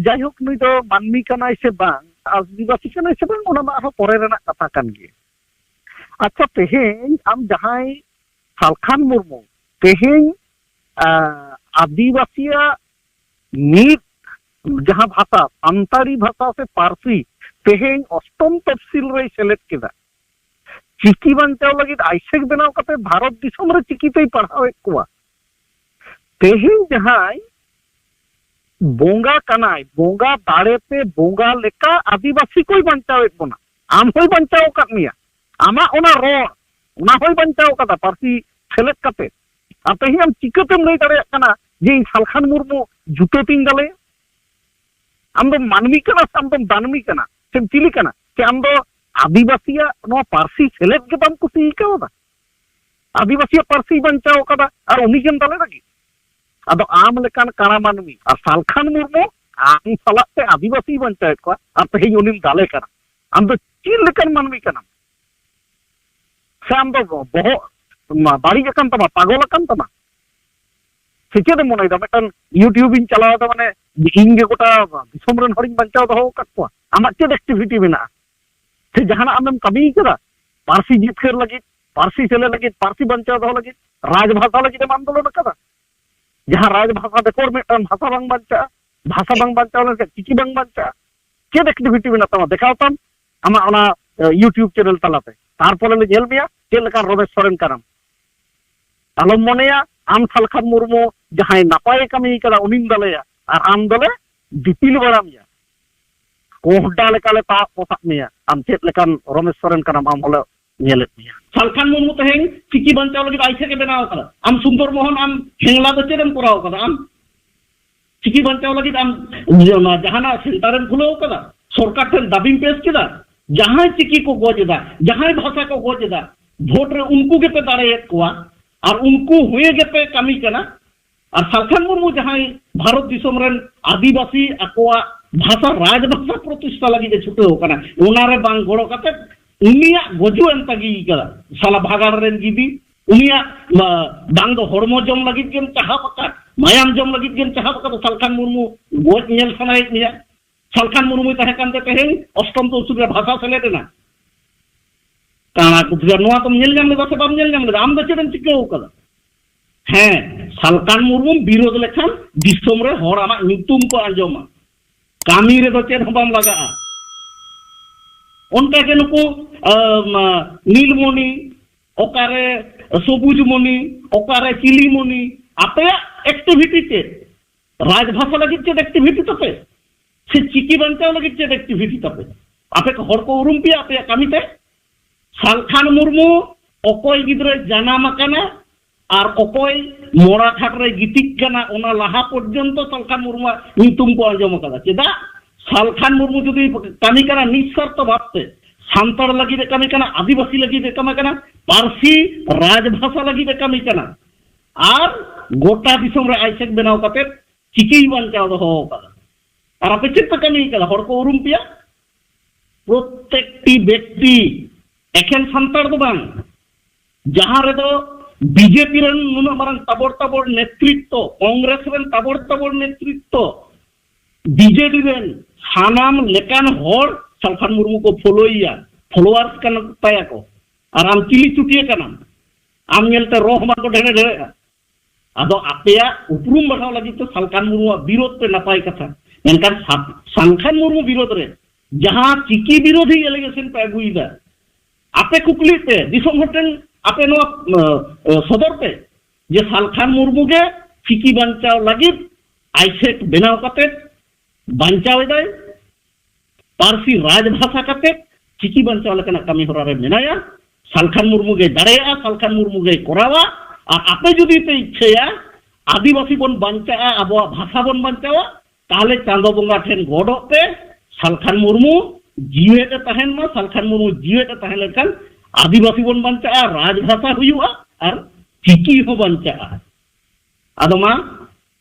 ᱡᱟᱭᱦᱳᱠ, ᱱᱩᱭ ᱫᱚ ᱢᱟᱹᱱᱢᱤ ᱠᱟᱱᱟᱭ ᱥᱮ ᱵᱟᱝ, ᱟᱹᱫᱤᱵᱟᱹᱥᱤ ᱠᱟᱱᱟᱭ ᱥᱮ ᱵᱟᱝ, ᱚᱱᱟ ᱢᱟ ᱟᱨᱦᱚᱸ ᱯᱚᱨᱮ ᱨᱮᱱᱟᱜ ᱠᱟᱛᱷᱟ ᱠᱟᱱ ᱜᱮ᱾ ᱟᱪᱪᱷᱟ, ᱛᱮᱦᱮᱧ ᱟᱢ ᱡᱟᱦᱟᱸᱭ ᱥᱟᱞᱠᱷᱟᱱ ᱢᱩᱨᱢᱩ, ᱛᱮᱦᱮᱧ, ᱟ, ᱟᱹᱫᱤᱵᱟᱹᱥᱤᱭᱟᱜ ᱢᱤᱫ ᱡᱟᱦᱟᱸ ᱵᱷᱟᱥᱟ, ᱥᱟᱱᱛᱟᱲᱤ ᱵᱷᱟᱥᱟ ᱥᱮ ᱯᱟᱹᱨᱥᱤ, ᱛᱮᱦᱮᱧ ᱚᱥᱴᱚᱢ ᱛᱚᱯᱥᱤᱞ ᱨᱮᱭ ᱥᱮᱞᱮᱫ ᱠᱮᱫᱟ᱾ ᱪᱤᱠᱤ ᱵᱟᱧᱪᱟᱣ ᱞᱟᱹᱜᱤᱫ ᱟᱭᱥᱮᱠ ᱵᱮᱱᱟᱣ ᱠᱟᱛᱮ ᱵᱷᱟᱨᱚᱛ ᱫᱤᱥᱚᱢ ᱨᱮ ᱪᱤᱠᱤ ᱛᱮᱭ ᱯᱟᱲᱦᱟᱣᱮᱫ ᱠᱚᱣᱟ᱾ ᱛᱮᱦᱮᱧ ᱡᱟᱦᱟᱸᱭ ᱵᱚᱸᱜᱟ ᱠᱟᱱᱟᱭ, ᱵᱚᱸᱜᱟ ᱫᱟᱲᱮ ᱛᱮ ᱵᱚᱸᱜᱟ ᱞᱮᱠᱟ ᱟᱹᱫᱤᱵᱟᱹᱥᱤ ᱠᱚᱭ ᱵᱟᱧᱪᱟᱣᱮᱫ ᱵᱚᱱᱟ᱾ ᱟᱢ ᱦᱚᱸᱭ ᱵᱟᱧᱪᱟᱣ ᱟᱠᱟᱫ ᱢᱮᱭᱟ᱾ ᱟᱢᱟᱜ ᱚᱱᱟ ᱨᱚᱲ, ᱚᱱᱟ ᱦᱚᱸᱭ ᱵᱟᱧᱪᱟᱣ ᱟᱠᱟᱫᱟ ᱯᱟᱹᱨᱥᱤ ᱥᱮᱞᱮᱫ ᱠᱟᱛᱮ᱾ ᱟᱨ ᱛᱮᱦᱮᱧ ᱟᱢ ᱪᱤᱠᱟᱹᱛᱮᱢ ᱞᱟᱹᱭ ᱫᱟᱲᱮᱭᱟᱜ ᱠᱟᱱᱟ ᱡᱮ ᱤᱧ ᱥᱟᱞᱠᱷᱟᱱ ᱢᱩᱨᱢᱩ ᱡᱩᱛᱟᱹ ᱛᱤᱧ ᱫᱟᱞᱮᱭᱟ? ᱟᱢ ᱫᱚᱢ ᱢᱟᱹᱱᱢᱤ ᱠᱟᱱᱟ ᱥᱮ ᱟᱢ ᱫᱚᱢ ᱫᱟᱹᱱᱢᱤ ᱠᱟᱱᱟ ᱥᱮᱢ ᱪᱤᱞᱤ ᱠᱟᱱᱟ? ᱥᱮ ᱟᱢ ᱫᱚ ᱟᱹᱫᱤᱵᱟᱹᱥᱤᱭᱟᱜ ᱱᱚᱣᱟ ᱯᱟᱹᱨᱥᱤ ᱥᱮᱞᱮᱫ ᱜᱮ ᱵᱟᱢ ᱠᱩᱥᱤ ᱠᱟᱣᱫᱟ? ᱟᱹᱫᱤᱵᱟᱹᱥᱤᱭᱟᱜ ᱯᱟᱹᱨᱥᱤ ᱵᱟᱧᱪᱟᱣ ᱟᱠᱟᱫᱟ ᱟᱨ ᱩᱱᱤ ᱜᱮᱢ ᱫᱟᱞᱮ ᱞᱟᱹᱜᱤᱫ? ᱟᱫᱚ ᱟᱢ ᱞᱮᱠᱟᱱ ᱠᱟᱬᱟ ᱢᱟᱹᱱᱢᱤ ᱟᱨ ᱥᱟᱞᱠᱷᱟᱱ ᱢᱩᱨᱢᱩ ᱟᱢ ᱥᱟᱞᱟᱜ ᱛᱮ ᱟᱹᱫᱤᱵᱟᱹᱥᱤ ᱵᱟᱧᱪᱟᱣᱮᱫ ᱠᱚᱣᱟ ᱟᱨ ᱛᱮᱦᱮᱧ ᱩᱱᱤᱢ ᱫᱟᱞᱮ ᱠᱟᱱᱟ᱾ ᱟᱢ ᱫᱚ ᱪᱮᱫ ᱞᱮᱠᱟᱱ ᱢᱟᱹᱱᱢᱤ ᱠᱟᱱᱟᱢ? ᱥᱮ ᱟᱢ ᱫᱚ ᱵᱚᱦᱚᱜ ᱢᱟ ᱵᱟᱹᱲᱤᱡ ᱟᱠᱟᱱ ᱛᱟᱢᱟ, ᱯᱟᱜᱚᱞ ᱟᱠᱟᱱ ᱛᱟᱢᱟ? ᱥᱮ ᱪᱮᱫ ᱮᱢ ᱢᱚᱱᱮᱭᱮᱫᱟ? ᱢᱤᱫᱴᱟᱝ YouTube ᱤᱧ ᱪᱟᱞᱟᱣ ᱮᱫᱟ, ᱢᱟᱱᱮ ᱤᱧ ᱜᱮ ᱜᱚᱴᱟ ᱫᱤᱥᱚᱢ ᱨᱮᱱ ᱦᱚᱲᱤᱧ ᱵᱟᱧᱪᱟᱣ ᱫᱚᱦᱚ ᱟᱠᱟᱫ ᱠᱚᱣᱟ? ᱟᱢᱟᱜ ᱪᱮᱫ ᱮᱠᱴᱤᱵᱷᱤᱴᱤ ᱢᱮᱱᱟᱜᱼᱟ? ᱥᱮ ᱡᱟᱦᱟᱱᱟᱜ ᱟᱢᱮᱢ ᱠᱟᱹᱢᱤ ᱠᱟᱫᱟ ᱯᱟᱹᱨᱥᱤ ᱡᱤᱛᱠᱟᱹᱨ ᱞᱟᱹᱜᱤᱫ, ᱯᱟᱹᱨᱥᱤ ᱥᱮᱞᱮᱫ ᱞᱟᱹᱜᱤᱫ, ᱯᱟᱹᱨᱥᱤ ᱵᱟᱧᱪᱟᱣ ᱫᱚᱦᱚ ᱞᱟᱹᱜᱤᱫ, ᱨᱟᱡᱽᱵᱷᱟᱥᱟ ᱞᱟᱹᱜᱤᱫ ᱮᱢ ᱟᱱᱫᱳᱞᱚᱱ ᱟᱠᱟᱫᱟ? ᱡᱟᱦᱟᱸ ᱨᱟᱡᱽᱵᱷᱟᱥᱟ ᱵᱮᱜᱚᱨ ᱢᱤᱫᱴᱟᱝ ᱵᱷᱟᱥᱟ ᱵᱟᱝ ᱵᱟᱧᱪᱟᱜᱼᱟ, ᱵᱷᱟᱥᱟ ᱵᱟᱝ ᱵᱟᱧᱪᱟᱣ ᱞᱮᱱᱠᱷᱟᱱ ᱪᱤᱠᱤ ᱵᱟᱝ ᱵᱟᱧᱪᱟᱜᱼᱟ᱾ ᱪᱮᱫ ᱮᱠᱴᱤᱵᱷᱤᱴᱤ ᱢᱮᱱᱟᱜ ᱛᱟᱢᱟ ᱫᱮᱠᱷᱟᱣ ᱛᱟᱢ ᱟᱢᱟᱜ ᱚᱱᱟ, ᱮ, YouTube ᱪᱮᱱᱮᱞ ᱛᱟᱞᱟᱛᱮ, ᱛᱟᱨᱯᱚᱨᱮ ᱞᱮ ᱧᱮᱞ ᱢᱮᱭᱟ ᱪᱮᱫ ᱞᱮᱠᱟᱱ ᱨᱚᱢᱮᱥ ᱥᱚᱨᱮᱱ ᱠᱟᱱᱟᱢ᱾ ᱟᱞᱚᱢ ᱢᱚᱱᱮᱭᱟ ᱟᱢ ᱥᱟᱞᱠᱷᱟᱱ ᱢᱩᱨᱢᱩ ᱡᱟᱦᱟᱸᱭ ᱱᱟᱯᱟᱭᱮ ᱠᱟᱹᱢᱤ ᱠᱟᱫᱟ ᱩᱱᱤᱢ ᱫᱟᱞᱮᱭᱟ ᱟᱨ ᱟᱢ ᱫᱚᱞᱮ ᱫᱤᱯᱤᱞ ᱵᱟᱲᱟ ᱢᱮᱭᱟ᱾ ᱠᱚᱸᱦᱰᱟ ᱞᱮᱠᱟᱞᱮ ᱛᱟᱣᱟᱜ ᱯᱚᱥᱟᱜ ᱢᱮᱭᱟ᱾ ᱟᱢ ᱪᱮᱫ ᱞᱮᱠᱟᱱ ᱨᱚᱢᱮᱥ ᱥᱚᱨᱮᱱ ᱠᱟᱱᱟᱢ, ᱟᱢ ᱦᱚᱸᱞᱮ ᱧᱮᱞᱮᱫ ᱢᱮᱭᱟ᱾ ᱥᱟᱞᱠᱷᱟᱱ ᱢᱩᱨᱢᱩ ᱛᱮᱦᱮᱧ ᱪᱤᱠᱤ ᱵᱟᱧᱪᱟᱣ ᱞᱟᱹᱜᱤᱫ ᱟᱭᱥᱮᱠ ᱮ ᱵᱮᱱᱟᱣ ᱟᱠᱟᱫᱟ᱾ ᱟᱢ ᱥᱩᱱᱫᱚᱨ ᱢᱳᱦᱚᱱ, ᱟᱢ ᱦᱮᱝᱞᱟ ᱫᱚ ᱪᱮᱫ ᱮᱢ ᱠᱚᱨᱟᱣ ᱟᱠᱟᱫᱟ? ᱟᱢ ᱪᱤᱠᱤ ᱵᱟᱧᱪᱟᱣ ᱞᱟᱹᱜᱤᱫ ᱟᱢ ᱡᱟᱦᱟᱱᱟᱜ ᱥᱮᱱᱴᱟᱨ ᱮᱢ ᱠᱷᱩᱞᱟᱹᱣ ᱟᱠᱟᱫᱟ? ᱥᱚᱨᱠᱟᱨ ᱴᱷᱮᱱ ᱫᱟᱹᱵᱤᱢ ᱯᱮᱥ ᱠᱮᱫᱟ? ᱡᱟᱦᱟᱸᱭ ᱪᱤᱠᱤ ᱠᱚ ᱜᱚᱡ ᱮᱫᱟ, ᱡᱟᱦᱟᱸᱭ ᱵᱷᱟᱥᱟ ᱠᱚ ᱜᱚᱡ ᱮᱫᱟ, ᱵᱷᱳᱴ ᱨᱮ ᱩᱱᱠᱩ ᱜᱮᱯᱮ ᱫᱟᱲᱮᱭᱮᱫ ᱠᱚᱣᱟ ᱟᱨ ᱩᱱᱠᱩ ᱦᱩᱭᱮ ᱜᱮᱯᱮ ᱠᱟᱹᱢᱤ ᱠᱟᱱᱟ᱾ ᱟᱨ ᱥᱟᱞᱠᱷᱟᱱ ᱢᱩᱨᱢᱩ ᱡᱟᱦᱟᱸᱭ ᱵᱷᱟᱨᱚᱛ ᱫᱤᱥᱚᱢ ᱨᱮᱱ ᱟᱹᱫᱤᱵᱟᱹᱥᱤ ᱟᱠᱚᱣᱟᱜ ᱵᱷᱟᱥᱟ, ᱨᱟᱡᱽ ᱵᱷᱟᱥᱟ ᱯᱨᱚᱛᱤᱥᱴᱷᱟ ᱞᱟᱹᱜᱤᱫ ᱮ ᱪᱷᱩᱴᱟᱹᱣ ᱟᱠᱟᱱᱟ, ᱚᱱᱟ ᱨᱮ ᱵᱟᱝ ᱜᱚᱲᱚ ᱠᱟᱛᱮ ᱩᱱᱤᱭᱟᱜ ᱜᱚᱡᱩᱜ ᱮᱢ ᱛᱟᱹᱜᱤ ᱠᱟᱫᱟ᱾ ᱥᱟᱞᱟ ᱵᱷᱟᱜᱟᱲ ᱨᱮᱱ ᱜᱤᱫᱤ, ᱩᱱᱤᱭᱟᱜ, ᱟ, ᱵᱟᱝ ᱫᱚ ᱦᱚᱲᱢᱚ ᱡᱚᱢ ᱞᱟᱹᱜᱤᱫ ᱜᱮᱢ ᱪᱟᱦᱟᱵ ᱟᱠᱟᱫ, ᱢᱟᱭᱟᱢ ᱡᱚᱢ ᱞᱟᱹᱜᱤᱫ ᱜᱮᱢ ᱪᱟᱦᱟᱵ ᱟᱠᱟᱫ, ᱥᱟᱞᱠᱷᱟᱱ ᱢᱩᱨᱢᱩ ᱜᱚᱡ ᱧᱮᱞ ᱥᱟᱱᱟᱭᱮᱫ ᱢᱮᱭᱟ᱾ ᱥᱟᱞᱠᱷᱟᱱ ᱢᱩᱨᱢᱩᱭ ᱛᱟᱦᱮᱸ ᱠᱟᱱᱛᱮ ᱛᱮᱦᱮᱧ ᱚᱥᱴᱚᱢ ᱛᱚᱦᱥᱤᱞ ᱨᱮ ᱵᱷᱟᱥᱟ ᱥᱮᱞᱮᱫ ᱮᱱᱟ᱾ ᱠᱟᱬᱟ ᱠᱩᱫᱽᱨᱟ, ᱱᱚᱣᱟ ᱫᱚᱢ ᱧᱮᱞ ᱧᱟᱢ ᱞᱮᱫᱟ ᱥᱮ ᱵᱟᱢ ᱧᱮᱞ ᱧᱟᱢ ᱞᱮᱫᱟ? ᱟᱢ ᱫᱚ ᱪᱮᱫ ᱮᱢ ᱪᱤᱠᱟᱹᱣ ᱠᱟᱫᱟ? ᱦᱮᱸ, ᱥᱟᱞᱠᱷᱟᱱ ᱢᱩᱨᱢᱩᱢ ᱵᱤᱨᱳᱫ ᱞᱮᱠᱷᱟᱱ ᱫᱤᱥᱚᱢ ᱨᱮ ᱦᱚᱲ ᱟᱢᱟᱜ ᱧᱩᱛᱩᱢ ᱠᱚ ᱟᱸᱡᱚᱢᱟ, ᱠᱟᱹᱢᱤ ᱨᱮᱫᱚ ᱪᱮᱫ ᱦᱚᱸ ᱵᱟᱢ ᱞᱟᱜᱟᱜᱼᱟ᱾ ᱚᱱᱠᱟ ᱜᱮ ᱱᱩᱠᱩ, ᱟᱢ, ᱱᱤᱞᱢᱚᱱᱤ, ᱚᱠᱟᱨᱮ ᱥᱚᱵᱩᱡᱽ ᱢᱚᱱᱤ, ᱚᱠᱟᱨᱮ ᱪᱤᱞᱤᱢᱚᱱᱤ, ᱟᱯᱮᱭᱟᱜ ᱮᱠᱴᱤᱵᱷᱤᱴᱤ ᱪᱮᱫ? ᱨᱟᱡᱽᱵᱷᱟᱥᱟ ᱞᱟᱹᱜᱤᱫ ᱪᱮᱫ ᱮᱠᱴᱤᱵᱷᱤᱴᱤ ᱛᱟᱯᱮ? ᱥᱮ ᱪᱤᱠᱤ ᱵᱟᱧᱪᱟᱣ ᱞᱟᱹᱜᱤᱫ ᱪᱮᱫ ᱮᱠᱴᱤᱵᱷᱤᱴᱤ ᱛᱟᱯᱮ? ᱟᱯᱮ ᱠᱚ ᱦᱚᱲ ᱠᱚ ᱩᱨᱩᱢ ᱯᱮᱭᱟ ᱟᱯᱮᱭᱟᱜ ᱠᱟᱹᱢᱤ ᱛᱮ? ᱥᱟᱞᱠᱷᱟᱱ ᱢᱩᱨᱢᱩ ᱚᱠᱚᱭ ᱜᱤᱫᱽᱨᱟᱹᱭ ᱡᱟᱱᱟᱢ ᱟᱠᱟᱱᱟ ᱟᱨ ᱚᱠᱚᱭ ᱢᱚᱲᱟ ᱠᱷᱟᱴ ᱨᱮᱭ ᱜᱤᱛᱤᱡ ᱠᱟᱱᱟ, ᱚᱱᱟ ᱞᱟᱦᱟ ᱯᱚᱨᱡᱚᱱᱛᱚ ᱥᱟᱞᱠᱷᱟᱱ ᱢᱩᱨᱢᱩᱣᱟᱜ ᱧᱩᱛᱩᱢ ᱠᱚ ᱟᱸᱡᱚᱢ ᱟᱠᱟᱫᱟ᱾ ᱪᱮᱫᱟᱜ? ᱥᱟᱞᱠᱷᱟᱱ ᱢᱩᱨᱢᱩ ᱡᱩᱫᱤ ᱠᱟᱹᱢᱤ ᱠᱟᱱᱟ ᱱᱤᱥᱥᱟᱨᱛᱷᱚ ᱵᱷᱟᱵᱽᱛᱮ, ᱥᱟᱱᱛᱟᱲ ᱞᱟᱹᱜᱤᱫ ᱮ ᱠᱟᱹᱢᱤ ᱠᱟᱱᱟ, ᱟᱹᱫᱤᱵᱟᱹᱥᱤ ᱞᱟᱹᱜᱤᱫ ᱮ ᱠᱟᱹᱢᱤ ᱠᱟᱱᱟ, ᱯᱟᱹᱨᱥᱤ ᱨᱟᱡᱽᱵᱷᱟᱥᱟ ᱞᱟᱹᱜᱤᱫ ᱮ ᱠᱟᱹᱢᱤ ᱠᱟᱱᱟ, ᱟᱨ ᱜᱚᱴᱟ ᱫᱤᱥᱚᱢ ᱨᱮ ᱟᱭᱥᱮᱠ ᱵᱮᱱᱟᱣ ᱠᱟᱛᱮ ᱪᱤᱠᱤᱭ ᱵᱟᱧᱪᱟᱣ ᱫᱚᱦᱚ ᱟᱠᱟᱫᱟ᱾ ᱟᱨ ᱟᱯᱮ ᱪᱮᱫ ᱯᱮ ᱠᱟᱹᱢᱤ ᱠᱟᱫᱟ? ᱦᱚᱲ ᱠᱚ ᱩᱨᱩᱢ ᱯᱮᱭᱟ? ᱯᱨᱚᱛᱮᱠᱴᱤ ᱵᱮᱠᱛᱤ, ᱮᱠᱷᱮᱱ ᱥᱟᱱᱛᱟᱲ ᱫᱚ ᱵᱟᱝ, ᱡᱟᱦᱟᱸ ᱨᱮᱫᱚ ᱵᱤᱡᱮᱯᱤ ᱨᱮᱱ ᱱᱩᱱᱟᱹᱜ ᱢᱟᱨᱟᱝ ᱛᱟᱵᱚᱲ ᱛᱟᱵᱚᱲ ᱱᱮᱛᱨᱤᱛᱛᱚ, ᱠᱚᱝᱜᱨᱮᱥ ᱨᱮᱱ ᱛᱟᱵᱚᱲ ᱛᱟᱵᱚᱲ ᱱᱮᱛᱨᱤᱛᱛᱚ, ᱵᱤᱡᱮᱰᱤ ᱨᱮᱱ ᱥᱟᱱᱟᱢ ᱞᱮᱠᱟᱱ ᱦᱚᱲ ᱥᱟᱞᱠᱷᱟᱱ ᱢᱩᱨᱢᱩ ᱠᱚ ᱯᱷᱚᱞᱳᱭᱮᱭᱟ, ᱯᱷᱚᱞᱳᱣᱟᱨᱥ ᱠᱟᱱ ᱛᱟᱭᱟ ᱠᱚ᱾ ᱟᱨ ᱟᱢ ᱪᱤᱞᱤ ᱪᱩᱴᱤᱭᱟᱹ ᱠᱟᱱᱟᱢ? ᱟᱢ ᱧᱮᱞᱛᱮ ᱨᱚ ᱦᱚᱸ ᱵᱟᱝᱠᱚ ᱰᱷᱮᱲᱮ ᱰᱷᱮᱲᱮᱜᱼᱟ᱾ ᱟᱫᱚ ᱟᱯᱮᱭᱟᱜ ᱩᱯᱨᱩᱢ ᱵᱟᱲᱦᱟᱣ ᱞᱟᱹᱜᱤᱫ ᱛᱮ ᱥᱟᱞᱠᱷᱟᱱ ᱢᱩᱨᱢᱩᱣᱟᱜ ᱵᱤᱨᱳᱫ ᱯᱮ, ᱱᱟᱯᱟᱭ ᱠᱟᱛᱷᱟ, ᱢᱮᱱᱠᱷᱟᱱ ᱥᱟ-, ᱥᱟᱞᱠᱷᱟᱱ ᱢᱩᱨᱢᱩ ᱵᱤᱨᱳᱫ ᱨᱮ ᱡᱟᱦᱟᱸ ᱪᱤᱠᱤ ᱵᱤᱨᱳᱫᱷᱤ ᱮᱞᱤᱜᱮᱥᱚᱱ ᱯᱮ ᱟᱹᱜᱩᱭᱮᱫᱟ, ᱟᱯᱮ ᱠᱩᱠᱞᱤ ᱯᱮ, ᱫᱤᱥᱚᱢ ᱦᱚᱲ ᱴᱷᱮᱱ ᱟᱯᱮ ᱱᱚᱣᱟ, ᱮ, ᱮ, ᱥᱚᱫᱚᱨ ᱯᱮ ᱡᱮ ᱥᱟᱞᱠᱷᱟᱱ ᱢᱩᱨᱢᱩ ᱜᱮ ᱪᱤᱠᱤ ᱵᱟᱧᱪᱟᱣ ᱞᱟᱹᱜᱤᱫ ᱟᱭᱥᱮᱠ ᱵᱮᱱᱟᱣ ᱠᱟᱛᱮ ᱵᱟᱧᱪᱟᱣ ᱮᱫᱟᱭ, ᱯᱟᱹᱨᱥᱤ ᱨᱟᱡᱽ ᱵᱷᱟᱥᱟ ᱠᱟᱛᱮ ᱪᱤᱠᱤ ᱵᱟᱧᱪᱟᱣ ᱞᱮᱠᱟᱱᱟᱜ ᱠᱟᱹᱢᱤ ᱦᱚᱨᱟ ᱨᱮ ᱢᱮᱱᱟᱭᱟ᱾ ᱥᱟᱞᱠᱷᱟᱱ ᱢᱩᱨᱢᱩ ᱜᱮᱭ ᱫᱟᱲᱮᱭᱟᱜᱼᱟ, ᱥᱟᱞᱠᱷᱟᱱ ᱢᱩᱨᱢᱩ ᱜᱮᱭ ᱠᱚᱨᱟᱣᱟ᱾ ᱟᱨ ᱟᱯᱮ ᱡᱩᱫᱤ ᱯᱮ ᱤᱪᱪᱷᱟᱹᱭᱟ ᱟᱹᱫᱤᱵᱟᱹᱥᱤ ᱵᱚᱱ ᱵᱟᱧᱪᱟᱜᱼᱟ, ᱟᱵᱚᱣᱟᱜ ᱵᱷᱟᱥᱟ ᱵᱚᱱ ᱵᱟᱧᱪᱟᱣᱟ, ᱛᱟᱦᱚᱞᱮ ᱪᱟᱸᱫᱚ ᱵᱚᱸᱜᱟ ᱴᱷᱮᱱ ᱜᱚᱰᱚᱜ ᱯᱮ, ᱥᱟᱞᱠᱷᱟᱱ ᱢᱩᱨᱢᱩ ᱡᱤᱣᱮᱫ ᱮ ᱛᱟᱦᱮᱱ ᱢᱟ, ᱥᱟᱞᱠᱷᱟᱱ ᱢᱩᱨᱢᱩ ᱡᱤᱣᱮᱫ ᱮ ᱛᱟᱦᱮᱸ ᱞᱮᱱᱠᱷᱟᱱ ᱟᱹᱫᱤᱵᱟᱹᱥᱤ ᱵᱚᱱ ᱵᱟᱧᱪᱟᱜᱼᱟ, ᱨᱟᱡᱽᱵᱷᱟᱥᱟ ᱦᱩᱭᱩᱜᱼᱟ ᱟᱨ ᱪᱤᱠᱤ ᱦᱚᱸ ᱵᱟᱧᱪᱟᱜᱼᱟ᱾ ᱟᱫᱚ ᱢᱟ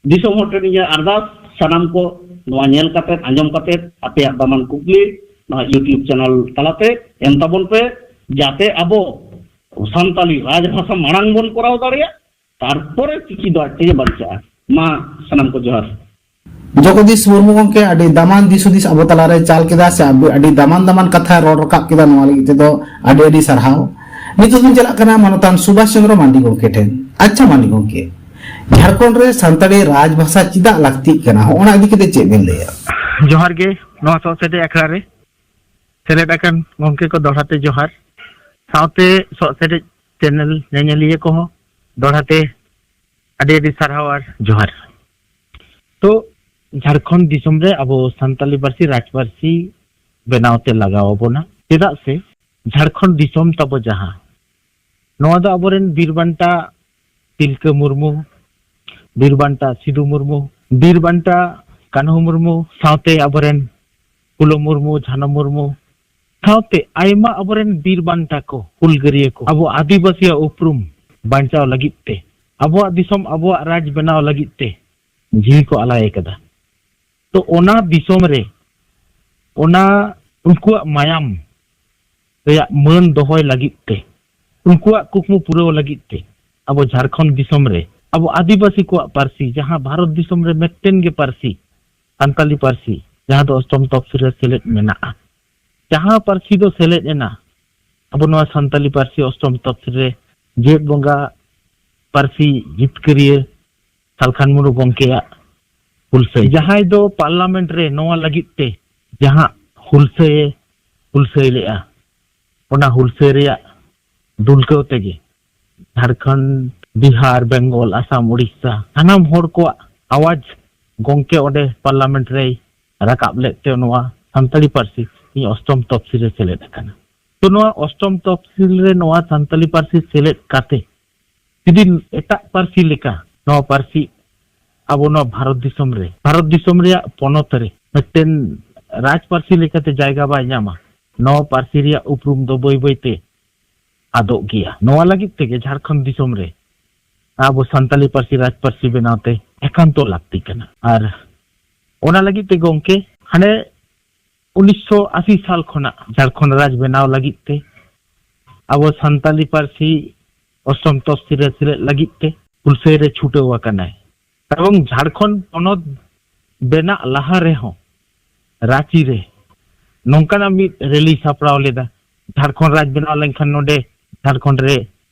ᱫᱤᱥᱚᱢ ᱦᱚᱲ ᱴᱷᱮᱱ ᱤᱧᱟᱹᱜ ᱟᱨᱫᱟᱥ, ᱥᱟᱱᱟᱢ ᱠᱚ ᱱᱚᱣᱟ ᱧᱮᱞ ᱠᱟᱛᱮ, ᱟᱸᱡᱚᱢ ᱠᱟᱛᱮ, ᱟᱯᱮᱭᱟᱜ ᱫᱟᱢᱟᱱ ᱠᱩᱠᱞᱤ ᱱᱚᱣᱟ YouTube ᱪᱮᱱᱮᱞ ᱛᱟᱞᱟᱛᱮ ᱮᱢ ᱛᱟᱵᱚᱱ ᱯᱮ, ᱡᱟᱛᱮ ᱟᱵᱚ ᱥᱟᱱᱛᱟᱞᱤ ᱨᱟᱡᱽᱵᱷᱟᱥᱟ ᱢᱟᱲᱟᱝ ᱵᱚᱱ ᱠᱚᱨᱟᱣ ᱫᱟᱲᱮᱭᱟᱜ, ᱛᱟᱨᱯᱚᱨᱮ ᱪᱤᱠᱤ ᱫᱚ ᱟᱡ ᱛᱮᱜᱮ ᱵᱟᱧᱪᱟᱜᱼᱟ᱾ ᱢᱟ ᱥᱟᱱᱟᱢ ᱠᱚ ᱡᱚᱦᱟᱨ᱾ ᱡᱚᱜᱚᱫᱤᱥ ᱢᱩᱨᱢᱩ ᱜᱚᱢᱠᱮ ᱟᱹᱰᱤ ᱫᱟᱢᱟᱱ ᱫᱤᱥ ᱦᱩᱫᱤᱥ ᱟᱵᱚ ᱛᱟᱞᱟᱨᱮ ᱪᱟᱞ ᱠᱮᱫᱟ, ᱥᱮ ᱟᱹᱰᱤ, ᱟᱹᱰᱤ ᱫᱟᱢᱟᱱ ᱫᱟᱢᱟᱱ ᱠᱟᱛᱷᱟ ᱨᱚᱲ ᱨᱟᱠᱟᱵ ᱠᱮᱫᱟ, ᱱᱚᱣᱟ ᱞᱟᱹᱜᱤᱫ ᱛᱮᱫᱚ ᱟᱹᱰᱤ ᱟᱹᱰᱤ ᱥᱟᱨᱦᱟᱣ᱾ ᱱᱤᱛᱚᱜ ᱫᱚᱧ ᱪᱟᱞᱟᱜ ᱠᱟᱱᱟ ᱢᱟᱱᱚᱛᱟᱱ ᱥᱩᱵᱷᱟᱥ ᱪᱚᱸᱫᱽᱨᱚ ᱢᱟᱱᱰᱤ ᱜᱚᱢᱠᱮ ᱴᱷᱮᱱ᱾ ᱟᱪᱪᱷᱟ ᱢᱟᱱᱰᱤ ᱜᱚᱢᱠᱮ, ᱡᱷᱟᱲᱠᱷᱚᱸᱰ ᱨᱮ ᱥᱟᱱᱛᱟᱲᱤ ᱨᱟᱡᱽᱵᱷᱟᱥᱟ ᱪᱮᱫᱟᱜ ᱞᱟᱹᱠᱛᱤᱜ ᱠᱟᱱᱟ, ᱦᱚᱸᱜᱼᱚ ᱚᱱᱟ ᱤᱫᱤ ᱠᱟᱛᱮ ᱪᱮᱫ ᱵᱮᱱ ᱞᱟᱹᱭᱟ? ᱡᱚᱦᱟᱨ ᱜᱮ, ᱱᱚᱣᱟ ᱥᱚᱜ ᱥᱮᱴᱮᱡ ᱟᱠᱷᱲᱟ ᱨᱮ ᱥᱮᱞᱮᱫ ᱟᱠᱟᱱ ᱜᱚᱢᱠᱮ ᱠᱚ ᱫᱚᱦᱲᱟ ᱛᱮ ᱡᱚᱦᱟᱨ, ᱥᱟᱶᱛᱮ ᱥᱚᱜ ᱥᱮᱴᱮᱡ ᱪᱮᱱᱮᱞ ᱧᱮᱧᱮᱞᱤᱭᱟᱹ ᱠᱚᱦᱚᱸ ᱫᱚᱦᱲᱟ ᱛᱮ ᱟᱹᱰᱤ ᱟᱹᱰᱤ ᱥᱟᱨᱦᱟᱣ ᱟᱨ ᱡᱚᱦᱟᱨ᱾ ᱛᱚ, ᱡᱷᱟᱲᱠᱷᱚᱸᱰ ᱫᱤᱥᱚᱢ ᱨᱮ ᱟᱵᱚ ᱥᱟᱱᱛᱟᱞᱤ ᱯᱟᱹᱨᱥᱤ ᱨᱟᱡᱽ ᱯᱟᱹᱨᱥᱤ ᱵᱮᱱᱟᱣ ᱛᱮ ᱞᱟᱜᱟᱣ ᱟᱵᱚᱱᱟ᱾ ᱪᱮᱫᱟᱜ ᱥᱮ ᱡᱷᱟᱲᱠᱷᱚᱸᱰ ᱫᱤᱥᱚᱢ ᱛᱟᱵᱚ ᱡᱟᱦᱟᱸ, ᱱᱚᱣᱟ ᱫᱚ ᱟᱵᱚᱨᱮᱱ ᱵᱤᱨ ᱵᱟᱱᱴᱟ ᱛᱤᱞᱠᱟᱹ ᱢᱩᱨᱢᱩ, ᱵᱤᱨ ᱵᱟᱱᱴᱟ ᱥᱤᱫᱩ ᱢᱩᱨᱢᱩ, ᱵᱤᱨ ᱵᱟᱱᱴᱟ ᱠᱟᱹᱱᱦᱩ ᱢᱩᱨᱢᱩ, ᱥᱟᱶᱛᱮ ᱟᱵᱚᱨᱮᱱ ᱯᱷᱩᱞᱳ ᱢᱩᱨᱢᱩ, ᱡᱷᱟᱱᱚ ᱢᱩᱨᱢᱩ, ᱥᱟᱶᱛᱮ ᱟᱭᱢᱟ ᱟᱵᱚᱨᱮᱱ ᱵᱤᱨ ᱵᱟᱱᱴᱟ ᱠᱚ, ᱦᱩᱞᱜᱟᱹᱨᱤᱭᱟᱹ ᱠᱚ, ᱟᱵᱚ ᱟᱹᱫᱤᱵᱟᱹᱥᱤᱭᱟᱜ ᱩᱯᱨᱩᱢ ᱵᱟᱧᱪᱟᱣ ᱞᱟᱹᱜᱤᱫ ᱛᱮ, ᱟᱵᱚᱣᱟᱜ ᱫᱤᱥᱚᱢ ᱟᱵᱚᱣᱟᱜ ᱨᱟᱡᱽ ᱵᱮᱱᱟᱣ ᱞᱟᱹᱜᱤᱫ ᱛᱮ ᱡᱤᱣᱤ ᱠᱚ ᱟᱞᱟᱭ ᱟᱠᱟᱫᱟ᱾ ᱛᱚ, ᱚᱱᱟ ᱫᱤᱥᱚᱢ ᱨᱮ, ᱚᱱᱟ ᱩᱱᱠᱩᱣᱟᱜ ᱢᱟᱭᱟᱢ ᱨᱮᱭᱟᱜ ᱢᱟᱹᱱ ᱫᱚᱦᱚᱭ ᱞᱟᱹᱜᱤᱫ ᱛᱮ, ᱩᱱᱠᱩᱣᱟᱜ ᱠᱩᱠᱢᱩ ᱯᱩᱨᱟᱹᱣ ᱞᱟᱹᱜᱤᱫ ᱛᱮ, ᱟᱵᱚ ᱡᱷᱟᱲᱠᱷᱚᱸᱰ ᱫᱤᱥᱚᱢ ᱨᱮ ᱟᱵᱚ ᱟᱹᱫᱤᱵᱟᱹᱥᱤ ᱠᱚᱣᱟᱜ ᱯᱟᱹᱨᱥᱤ, ᱡᱟᱦᱟᱸ ᱵᱷᱟᱨᱚᱛ ᱫᱤᱥᱚᱢ ᱨᱮ ᱢᱤᱫᱴᱮᱱ ᱜᱮ ᱯᱟᱹᱨᱥᱤ, ᱥᱟᱱᱛᱟᱞᱤ ᱯᱟᱹᱨᱥᱤ, ᱡᱟᱦᱟᱸ ᱫᱚ ᱚᱥᱴᱚᱢ ᱛᱚᱯᱥᱤᱞ ᱨᱮ ᱥᱮᱞᱮᱫ ᱢᱮᱱᱟᱜᱼᱟ, ᱡᱟᱦᱟᱸ ᱯᱟᱹᱨᱥᱤ ᱫᱚ ᱥᱮᱞᱮᱫ ᱮᱱᱟ ᱟᱵᱚ ᱱᱚᱣᱟ ᱥᱟᱱᱛᱟᱞᱤ ᱯᱟᱹᱨᱥᱤ ᱚᱥᱴᱚᱢ ᱛᱚᱯᱥᱤᱞ ᱨᱮ, ᱡᱮᱜᱮᱛ ᱵᱚᱸᱜᱟ ᱯᱟᱹᱨᱥᱤ ᱡᱤᱛᱠᱟᱹᱨᱤᱭᱟᱹ ᱥᱟᱞᱠᱷᱟᱱ ᱢᱩᱨᱢᱩ ᱜᱚᱢᱠᱮᱭᱟᱜ ᱦᱩᱞᱥᱟᱹᱭ, ᱡᱟᱦᱟᱸᱭ ᱫᱚ ᱯᱟᱨᱞᱟᱢᱮᱱᱴ ᱨᱮ ᱱᱚᱣᱟ ᱞᱟᱹᱜᱤᱫ ᱛᱮ ᱡᱟᱦᱟᱸ ᱦᱩᱞᱥᱟᱹᱭᱮ ᱦᱩᱞᱥᱟᱹᱭ ᱞᱮᱫᱼᱟ, ᱚᱱᱟ ᱦᱩᱞᱥᱟᱹᱭ ᱨᱮᱭᱟᱜ ᱫᱩᱞᱠᱟᱹᱣ ᱛᱮᱜᱮ ᱡᱷᱟᱲᱠᱷᱚᱸᱰ, ᱵᱤᱦᱟᱨ, ᱵᱮᱝᱜᱚᱞ, ᱟᱥᱟᱢ, ᱩᱲᱤᱥᱥᱟ, ᱥᱟᱱᱟᱢ ᱦᱚᱲ ᱠᱚᱣᱟᱜ ᱟᱣᱟᱡᱽ ᱜᱚᱢᱠᱮ ᱚᱸᱰᱮ ᱯᱟᱨᱞᱟᱢᱮᱱᱴ ᱨᱮᱭ ᱨᱟᱠᱟᱵ ᱞᱮᱫ ᱛᱮ ᱱᱚᱣᱟ ᱥᱟᱱᱛᱟᱲᱤ ᱯᱟᱹᱨᱥᱤ ᱛᱮᱦᱮᱧ ᱚᱥᱴᱚᱢ ᱛᱚᱯᱥᱤᱞ ᱨᱮ ᱥᱮᱞᱮᱫ ᱟᱠᱟᱱᱟ᱾ ᱛᱚ, ᱱᱚᱣᱟ ᱚᱥᱴᱚᱢ ᱛᱚᱯᱥᱤᱞ ᱨᱮ ᱱᱚᱣᱟ ᱥᱟᱱᱛᱟᱲᱤ ᱯᱟᱹᱨᱥᱤ ᱥᱮᱞᱮᱫ ᱠᱟᱛᱮ ᱡᱩᱫᱤ ᱮᱴᱟᱜ ᱯᱟᱹᱨᱥᱤ ᱞᱮᱠᱟ ᱱᱚᱣᱟ ᱯᱟᱹᱨᱥᱤ ᱟᱵᱚ ᱱᱚᱣᱟ ᱵᱷᱟᱨᱚᱛ ᱫᱤᱥᱚᱢ ᱨᱮ, ᱵᱷᱟᱨᱚᱛ ᱫᱤᱥᱚᱢ ᱨᱮᱭᱟᱜ ᱯᱚᱱᱚᱛ ᱨᱮ ᱢᱤᱫᱴᱮᱱ ᱨᱟᱡᱽ ᱯᱟᱹᱨᱥᱤ ᱞᱮᱠᱟᱛᱮ ᱡᱟᱭᱜᱟ ᱵᱟᱭ ᱧᱟᱢᱟ, ᱱᱚᱣᱟ ᱯᱟᱹᱨᱥᱤ ᱨᱮᱭᱟᱜ ᱩᱯᱨᱩᱢ ᱫᱚ ᱵᱟᱹᱭ ᱵᱟᱹᱭᱛᱮ ᱟᱫᱚᱜ ᱜᱮᱭᱟ᱾ ᱱᱚᱣᱟ ᱞᱟᱹᱜᱤᱫ ᱛᱮᱜᱮ ᱡᱷᱟᱲᱠᱷᱚᱸᱰ ᱫᱤᱥᱚᱢ ᱨᱮ ᱟᱵᱚ ᱥᱟᱱᱛᱟᱞᱤ ᱯᱟᱹᱨᱥᱤ ᱨᱟᱡᱽ ᱯᱟᱹᱨᱥᱤ ᱵᱮᱱᱟᱣ ᱛᱮ ᱮᱠᱟᱱᱛᱚ ᱞᱟᱹᱠᱛᱤ ᱠᱟᱱᱟ᱾ ᱟᱨ ᱚᱱᱟ ᱞᱟᱹᱜᱤᱫ ᱛᱮ ᱜᱚᱢᱠᱮ, ᱦᱟᱱᱮ ᱩᱱᱤᱥᱥᱚ ᱟᱥᱤ ᱥᱟᱞ ᱠᱷᱚᱱᱟᱜ ᱡᱷᱟᱲᱠᱷᱚᱸᱰ ᱨᱟᱡᱽ ᱵᱮᱱᱟᱣ ᱞᱟᱹᱜᱤᱫ ᱛᱮ ᱟᱵᱚ ᱥᱟᱱᱛᱟᱞᱤ ᱯᱟᱹᱨᱥᱤ ᱚᱥᱴᱚᱢ ᱛᱚᱯᱥᱤᱞ ᱨᱮ ᱥᱮᱞᱮᱫ ᱞᱟᱹᱜᱤᱫ ᱛᱮ ᱦᱩᱞᱥᱟᱹᱭ ᱨᱮ ᱪᱷᱩᱴᱟᱹᱣ ᱟᱠᱟᱱᱟᱭ᱾ ᱮᱵᱚᱝ ᱡᱷᱟᱲᱠᱷᱚᱸᱰ ᱯᱚᱱᱚᱛ ᱵᱮᱱᱟᱜ ᱞᱟᱦᱟ ᱨᱮᱦᱚᱸ ᱨᱟᱸᱪᱤ ᱨᱮ ᱱᱚᱝᱠᱟᱱᱟᱜ ᱢᱤᱫ ᱨᱮᱞᱤ ᱥᱟᱯᱲᱟᱣ ᱞᱮᱫᱟ, ᱡᱷᱟᱲᱠᱷᱚᱸᱰ ᱨᱟᱡᱽ ᱵᱮᱱᱟᱣ ᱞᱮᱱᱠᱷᱟᱱ ᱱᱚᱰᱮ ᱡᱷᱟᱲᱠᱷᱚᱸᱰ ᱨᱮ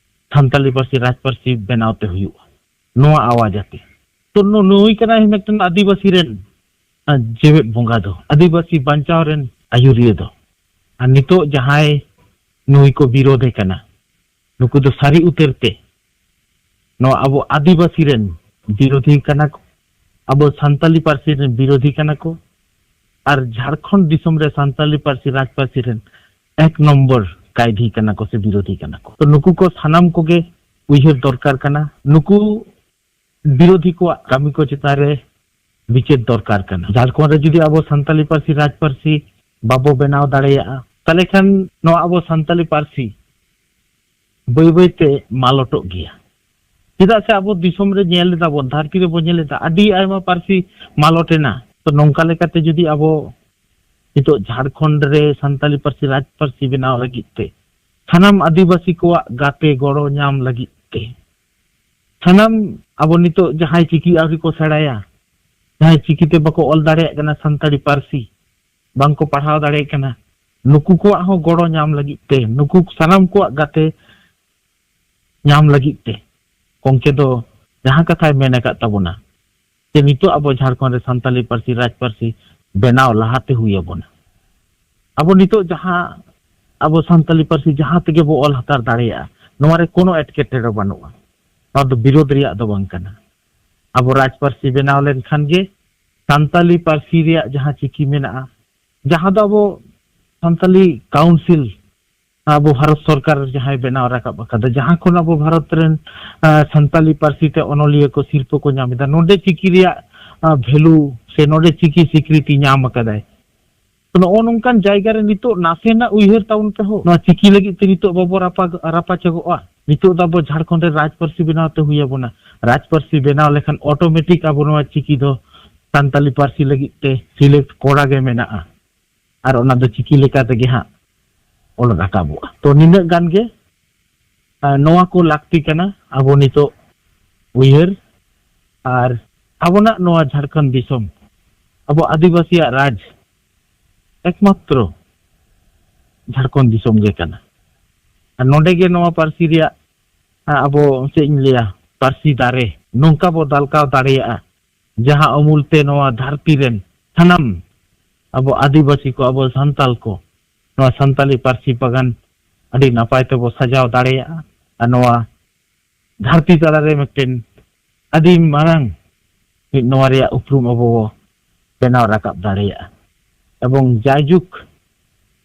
ᱥᱟᱱᱛᱟᱞᱤ ᱯᱟᱹᱨᱥᱤ ᱨᱟᱡᱽ ᱯᱟᱹᱨᱥᱤ ᱵᱮᱱᱟᱣ ᱛᱮ ᱦᱩᱭᱩᱜᱼᱟ, ᱱᱚᱣᱟ ᱟᱣᱟᱡ ᱟᱛᱮ᱾ ᱛᱚ ᱱᱩ-, ᱱᱩᱭ ᱠᱟᱱᱟᱭ ᱢᱤᱫᱴᱮᱱ ᱟᱹᱫᱤᱵᱟᱹᱥᱤ ᱨᱮᱱ, ᱟ, ᱡᱮᱣᱮᱫ ᱵᱚᱸᱜᱟ ᱫᱚ, ᱟᱹᱫᱤᱵᱟᱹᱥᱤ ᱵᱟᱧᱪᱟᱣ ᱨᱮᱱ ᱟᱹᱭᱩᱨᱤᱭᱟᱹ ᱫᱚ᱾ ᱟᱨ ᱱᱤᱛᱚᱜ ᱡᱟᱦᱟᱸᱭ ᱱᱩᱭ ᱠᱚ ᱵᱤᱨᱳᱫᱷᱮ ᱠᱟᱱᱟ, ᱱᱩᱠᱩ ᱫᱚ ᱥᱟᱹᱨᱤ ᱩᱛᱟᱹᱨ ᱛᱮ ᱱᱚᱣᱟ ᱟᱵᱚ ᱟᱹᱫᱤᱵᱟᱹᱥᱤ ᱨᱮᱱ ᱵᱤᱨᱳᱫᱷᱤ ᱠᱟᱱᱟ ᱠᱚ, ᱟᱵᱚ ᱥᱟᱱᱛᱟᱞᱤ ᱯᱟᱹᱨᱥᱤ ᱨᱮᱱ ᱵᱤᱨᱳᱫᱷᱤ ᱠᱟᱱᱟ ᱠᱚ, ᱟᱨ ᱡᱷᱟᱲᱠᱷᱚᱸᱰ ᱫᱤᱥᱚᱢ ᱨᱮ ᱥᱟᱱᱛᱟᱞᱤ ᱯᱟᱹᱨᱥᱤ ᱨᱟᱡᱽ ᱯᱟᱹᱨᱥᱤ ᱨᱮᱱ ᱮᱠ ᱱᱚᱢᱵᱚᱨ ᱠᱟᱭᱫᱷᱤ ᱠᱟᱱᱟ ᱠᱚ ᱥᱮ ᱵᱤᱨᱳᱫᱷᱤ ᱠᱟᱱᱟ ᱠᱚ᱾ ᱛᱚ ᱱᱩᱠᱩ ᱠᱚ ᱥᱟᱱᱟᱢ ᱠᱚᱜᱮ ᱩᱭᱦᱟᱹᱨ ᱫᱚᱨᱠᱟᱨ ᱠᱟᱱᱟ᱾ ᱱᱩᱠᱩ ᱵᱤᱨᱳᱫᱷᱤ ᱠᱚᱣᱟᱜ ᱠᱟᱹᱢᱤ ᱠᱚ ᱪᱮᱛᱟᱱ ᱨᱮ ᱵᱤᱪᱟᱹᱨ ᱫᱚᱨᱠᱟᱨ ᱠᱟᱱᱟ᱾ ᱡᱷᱟᱲᱠᱷᱚᱸᱰ ᱨᱮ ᱡᱩᱫᱤ ᱟᱵᱚ ᱥᱟᱱᱛᱟᱞᱤ ᱯᱟᱹᱨᱥᱤ ᱨᱟᱡᱽ ᱯᱟᱹᱨᱥᱤ ᱵᱟᱵᱚ ᱵᱮᱱᱟᱣ ᱫᱟᱲᱮᱭᱟᱜᱼᱟ, ᱛᱟᱦᱞᱮ ᱠᱷᱟᱱ ᱱᱚᱣᱟ ᱟᱵᱚ ᱥᱟᱱᱛᱟᱞᱤ ᱯᱟᱹᱨᱥᱤ ᱵᱟᱹᱭ ᱵᱟᱹᱭ ᱛᱮ ᱢᱟᱞᱚᱴᱚᱜ ᱜᱮᱭᱟ᱾ ᱪᱮᱫᱟᱜ ᱥᱮ ᱟᱵᱚ ᱫᱤᱥᱚᱢ ᱨᱮ ᱧᱮᱞ ᱮᱫᱟ ᱵᱚᱱ, ᱫᱷᱟᱹᱨᱛᱤ ᱨᱮᱵᱚᱱ ᱧᱮᱞ ᱮᱫᱟ, ᱟᱹᱰᱤ ᱟᱭᱢᱟ ᱯᱟᱹᱨᱥᱤ ᱢᱟᱞᱚᱴ ᱮᱱᱟ᱾ ᱛᱚ ᱱᱚᱝᱠᱟ ᱞᱮᱠᱟᱛᱮ ᱡᱩᱫᱤ ᱟᱵᱚ ᱱᱤᱛᱚᱜ ᱡᱷᱟᱲᱠᱷᱚᱸᱰ ᱨᱮ ᱥᱟᱱᱛᱟᱞᱤ ᱯᱟᱹᱨᱥᱤ ᱨᱟᱡᱽ ᱯᱟᱹᱨᱥᱤ ᱵᱮᱱᱟᱣ ᱞᱟᱹᱜᱤᱫ ᱛᱮ ᱥᱟᱱᱟᱢ ᱟᱹᱫᱤᱵᱟᱹᱥᱤ ᱠᱚᱣᱟᱜ ᱜᱟᱛᱮ ᱜᱚᱲᱚ ᱧᱟᱢ ᱞᱟᱹᱜᱤᱫ ᱛᱮ ᱥᱟᱱᱟᱢ ᱟᱵᱚ ᱱᱤᱛᱚᱜ ᱡᱟᱦᱟᱸᱭ ᱪᱤᱠᱤ ᱟᱹᱣᱨᱤ ᱠᱚ ᱥᱮᱬᱟᱭᱟ, ᱡᱟᱦᱟᱸᱭ ᱪᱤᱠᱤᱛᱮ ᱵᱟᱠᱚ ᱚᱞ ᱫᱟᱲᱮᱭᱟᱜ ᱠᱟᱱᱟ, ᱥᱟᱱᱛᱟᱲᱤ ᱯᱟᱹᱨᱥᱤ ᱵᱟᱝᱠᱚ ᱯᱟᱲᱦᱟᱣ ᱫᱟᱲᱮᱭᱟᱜ ᱠᱟᱱᱟ, ᱱᱩᱠᱩ ᱠᱚᱣᱟᱜ ᱦᱚᱸ ᱜᱚᱲᱚ ᱧᱟᱢ ᱞᱟᱹᱜᱤᱫ ᱛᱮ, ᱱᱩᱠᱩ ᱥᱟᱱᱟᱢ ᱠᱚᱣᱟᱜ ᱜᱟᱛᱮ ᱧᱟᱢ ᱞᱟᱹᱜᱤᱫ ᱛᱮ ᱜᱚᱢᱠᱮ ᱫᱚ ᱡᱟᱦᱟᱸ ᱠᱟᱛᱷᱟᱭ ᱢᱮᱱ ᱟᱠᱟᱫ ᱛᱟᱵᱚᱱᱟ, ᱡᱮ ᱱᱤᱛᱚᱜ ᱟᱵᱚ ᱡᱷᱟᱲᱠᱷᱚᱸᱰ ᱨᱮ ᱥᱟᱱᱛᱟᱞᱤ ᱯᱟᱹᱨᱥᱤ ᱨᱟᱡᱽ ᱯᱟᱹᱨᱥᱤ ᱵᱮᱱᱟᱣ ᱞᱟᱦᱟᱛᱮ ᱦᱩᱭ ᱟᱵᱚᱱᱟ᱾ ᱟᱵᱚ ᱱᱤᱛᱚᱜ ᱡᱟᱦᱟᱸ ᱟᱵᱚ ᱥᱟᱱᱛᱟᱞᱤ ᱯᱟᱹᱨᱥᱤ ᱡᱟᱦᱟᱸ ᱛᱮᱜᱮ ᱵᱚ ᱚᱞ ᱦᱟᱛᱟᱲ ᱫᱟᱲᱮᱭᱟᱜᱼᱟ, ᱱᱚᱣᱟ ᱨᱮ ᱠᱳᱱᱳ ᱮᱴᱠᱮᱴᱚᱬᱮ ᱵᱟᱹᱱᱩᱜᱼᱟ᱾ ᱱᱚᱣᱟ ᱫᱚ ᱵᱤᱨᱳᱫᱷ ᱨᱮᱭᱟᱜ ᱫᱚ ᱵᱟᱝ ᱠᱟᱱᱟ᱾ ᱟᱵᱚ ᱨᱟᱡᱽ ᱯᱟᱹᱨᱥᱤ ᱵᱮᱱᱟᱣ ᱞᱮᱱᱠᱷᱟᱱ ᱜᱮ ᱥᱟᱱᱛᱟᱞᱤ ᱯᱟᱹᱨᱥᱤ ᱨᱮᱭᱟᱜ ᱡᱟᱦᱟᱸ ᱪᱤᱠᱤ ᱢᱮᱱᱟᱜᱼᱟ, ᱡᱟᱦᱟᱸ ᱫᱚ ᱟᱵᱚ ᱥᱟᱱᱛᱟᱞᱤ ᱠᱟᱣᱩᱱᱥᱤᱞ, ᱟᱵᱚ ᱵᱷᱟᱨᱚᱛ ᱥᱚᱨᱠᱟᱨ ᱡᱟᱦᱟᱸᱭ ᱵᱮᱱᱟᱣ ᱨᱟᱠᱟᱵ ᱟᱠᱟᱫᱟ, ᱡᱟᱦᱟᱸ ᱠᱷᱚᱱ ᱟᱵᱚ ᱵᱷᱟᱨᱚᱛ ᱨᱮᱱ, ᱟ, ᱥᱟᱱᱛᱟᱞᱤ ᱯᱟᱹᱨᱥᱤ ᱛᱮ ᱚᱱᱚᱞᱤᱭᱟᱹ ᱠᱚ ᱥᱤᱨᱯᱟᱹ ᱠᱚ ᱧᱟᱢ ᱮᱫᱟ, ᱱᱚᱰᱮ ᱪᱤᱠᱤ ᱨᱮᱭᱟᱜ, ᱟ, ᱵᱷᱮᱞᱩ ᱥᱮ ᱱᱚᱰᱮ ᱪᱤᱠᱤ ᱥᱤᱠᱨᱤᱛᱤ ᱧᱟᱢ ᱟᱠᱟᱫᱟᱭ᱾ ᱱᱚᱜᱼᱚ ᱱᱚᱝᱠᱟᱱ ᱡᱟᱭᱜᱟ ᱨᱮ ᱱᱤᱛᱚᱜ ᱱᱟᱥᱮᱱᱟᱜ ᱩᱭᱦᱟᱹᱨ ᱛᱟᱵᱚᱱ ᱯᱮ ᱦᱳ, ᱱᱚᱣᱟ ᱪᱤᱠᱤ ᱞᱟᱹᱜᱤᱫ ᱛᱮ ᱱᱤᱛᱚᱜ ᱵᱟᱵᱚ ᱨᱟᱯᱟᱜ ᱨᱟᱯᱟᱪᱟᱜᱚᱜᱼᱟ᱾ ᱱᱤᱛᱚᱜ ᱫᱚ ᱟᱵᱚ ᱡᱷᱟᱲᱠᱷᱚᱸᱰ ᱨᱮ ᱨᱟᱡᱽ ᱯᱟᱹᱨᱥᱤ ᱵᱮᱱᱟᱣ ᱛᱮ ᱦᱩᱭ ᱟᱵᱚᱱᱟ᱾ ᱨᱟᱡᱽ ᱯᱟᱹᱨᱥᱤ ᱵᱮᱱᱟᱣ ᱞᱮᱠᱷᱟᱱ ᱚᱴᱳᱢᱮᱴᱤᱠ ᱟᱵᱚ ᱱᱚᱣᱟ ᱪᱤᱠᱤ ᱫᱚ ᱥᱟᱱᱛᱟᱞᱤ ᱯᱟᱹᱨᱥᱤ ᱞᱟᱹᱜᱤᱫ ᱛᱮ ᱥᱤᱞᱮᱠᱴ ᱠᱚᱨᱟ ᱜᱮ ᱢᱮᱱᱟᱜᱼᱟ᱾ ᱟᱨ ᱚᱱᱟ ᱫᱚ ᱪᱤᱠᱤ ᱞᱮᱠᱟ ᱛᱮᱜᱮ ᱦᱟᱸᱜ ᱚᱞ ᱨᱟᱠᱟᱵᱚᱜᱼᱟ᱾ ᱛᱚ ᱱᱤᱱᱟᱹᱜ ᱜᱟᱱ ᱜᱮ, ᱟᱨ ᱱᱚᱣᱟ ᱠᱚ ᱞᱟᱹᱠᱛᱤ ᱠᱟᱱᱟ ᱟᱵᱚ ᱱᱤᱛᱚᱜ ᱩᱭᱦᱟᱹᱨ᱾ ᱟᱨ ᱟᱵᱚᱱᱟᱜ ᱱᱚᱣᱟ ᱡᱷᱟᱲᱠᱷᱚᱸᱰ ᱫᱤᱥᱚᱢ, ᱟᱵᱚ ᱟᱹᱫᱤᱵᱟᱹᱥᱤᱭᱟᱜ ᱨᱟᱡᱽ ᱮᱠᱢᱟᱛᱨᱚ ᱡᱷᱟᱲᱠᱷᱚᱸᱰ ᱫᱤᱥᱚᱢ ᱜᱮ ᱠᱟᱱᱟ᱾ ᱟᱨ ᱱᱚᱰᱮ ᱜᱮ ᱱᱚᱣᱟ ᱯᱟᱹᱨᱥᱤ ᱨᱮᱭᱟᱜ, ᱟᱵᱚ ᱪᱮᱫ ᱤᱧ ᱞᱟᱹᱭᱟ, ᱯᱟᱹᱨᱥᱤ ᱫᱟᱨᱮ ᱱᱚᱝᱠᱟ ᱵᱚ ᱫᱟᱞᱠᱟᱣ ᱫᱟᱲᱮᱭᱟᱜᱼᱟ, ᱡᱟᱦᱟᱸ ᱩᱢᱩᱞ ᱛᱮ ᱱᱚᱣᱟ ᱫᱷᱟᱹᱨᱛᱤ ᱨᱮᱱ ᱥᱟᱱᱟᱢ ᱟᱵᱚ ᱟᱹᱫᱤᱵᱟᱹᱥᱤ ᱠᱚ, ᱟᱵᱚ ᱥᱟᱱᱛᱟᱞ ᱠᱚ ᱱᱚᱣᱟ ᱥᱟᱱᱛᱟᱞᱤ ᱯᱟᱹᱨᱥᱤ ᱵᱟᱜᱟᱱ ᱟᱹᱰᱤ ᱱᱟᱯᱟᱭ ᱛᱮᱵᱚ ᱥᱟᱡᱟᱣ ᱫᱟᱲᱮᱭᱟᱜᱼᱟ᱾ ᱟᱨ ᱱᱚᱣᱟ ᱫᱷᱟᱹᱨᱛᱤ ᱛᱟᱞᱟᱨᱮ ᱢᱤᱫᱴᱮᱱ ᱟᱹᱰᱤ ᱢᱟᱨᱟᱝ ᱢᱤᱫ ᱱᱚᱣᱟ ᱨᱮᱭᱟᱜ ᱩᱯᱨᱩᱢ ᱟᱵᱚ ᱵᱚ ᱵᱮᱱᱟᱣ ᱨᱟᱠᱟᱵ ᱫᱟᱲᱮᱭᱟᱜᱼᱟ᱾ ᱮᱵᱚᱝ ᱡᱟᱭᱡᱩᱜᱽ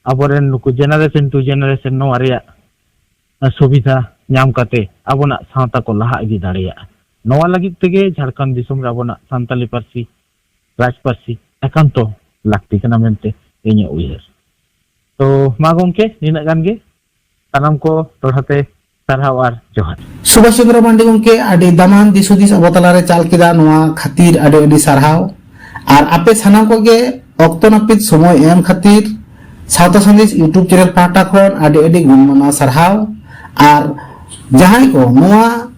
ᱟᱵᱚᱨᱮᱱ ᱱᱩᱠᱩ generation to generation ᱱᱚᱣᱟ ᱨᱮᱭᱟᱜ ᱥᱩᱵᱤᱫᱷᱟ ᱧᱟᱢ ᱠᱟᱛᱮ ᱟᱵᱚᱱᱟᱜ ᱥᱟᱶᱛᱟ ᱠᱚ ᱞᱟᱦᱟ ᱤᱫᱤ ᱫᱟᱲᱮᱭᱟᱜᱼᱟ᱾ ᱱᱚᱣᱟ ᱞᱟᱹᱜᱤᱫ ᱛᱮᱜᱮ ᱡᱷᱟᱲᱠᱷᱚᱸᱰ ᱫᱤᱥᱚᱢ ᱨᱮ ᱟᱵᱚᱱᱟᱜ ᱥᱟᱱᱛᱟᱞᱤ ᱯᱟᱹᱨᱥᱤ, ᱨᱟᱡᱽ ᱯᱟᱹᱨᱥᱤ ᱮᱠᱟᱱᱛᱚ ᱞᱟᱹᱠᱛᱤ ᱠᱟᱱᱟ ᱢᱮᱱᱛᱮ ᱤᱧᱟᱹᱜ ᱩᱭᱦᱟᱹᱨ᱾ ᱛᱚ ᱢᱟ ᱜᱚᱢᱠᱮ, ᱱᱤᱱᱟᱹᱜ ᱜᱟᱱ ᱜᱮ᱾ ᱥᱟᱱᱟᱢ ᱠᱚ ᱫᱚᱦᱲᱟ ᱛᱮ ᱥᱟᱨᱦᱟᱣ ᱟᱨ ᱡᱚᱦᱟᱨ᱾ ᱥᱩᱵᱷᱟᱥ ᱪᱚᱸᱫᱽᱨᱚ ᱢᱟᱱᱰᱤ ᱜᱚᱢᱠᱮ, ᱟᱹᱰᱤ ᱫᱟᱢᱟᱱ ᱫᱤᱥ ᱦᱩᱫᱤᱥ ᱟᱵᱚ ᱛᱟᱞᱟᱨᱮ ᱪᱟᱞ ᱠᱮᱫᱟ, ᱱᱚᱣᱟ ᱠᱷᱟᱹᱛᱤᱨ ᱟᱹᱰᱤ ᱟᱹᱰᱤ ᱥᱟᱨᱦᱟᱣ᱾ ᱟᱨ ᱟᱯᱮ ᱥᱟᱱᱟᱢ ᱠᱚᱜᱮ ᱚᱠᱛᱚ ᱱᱟᱹᱯᱤᱛ ᱥᱚᱢᱚᱭ ᱮᱢ ᱠᱷᱟᱹᱛᱤᱨ ᱥᱟᱶᱛᱟ ᱥᱟᱸᱫᱮᱥ YouTube ᱪᱮᱱᱮᱞ ᱯᱟᱦᱴᱟ ᱠᱷᱚᱱ ᱟᱹᱰᱤ ᱟᱹᱰᱤ ᱜᱩᱱ ᱢᱟᱱᱟᱣ ᱥᱟᱨᱦᱟᱣ᱾ ᱟᱨ ᱡᱟᱦᱟᱸᱭ ᱠᱚ ᱱᱚᱣᱟ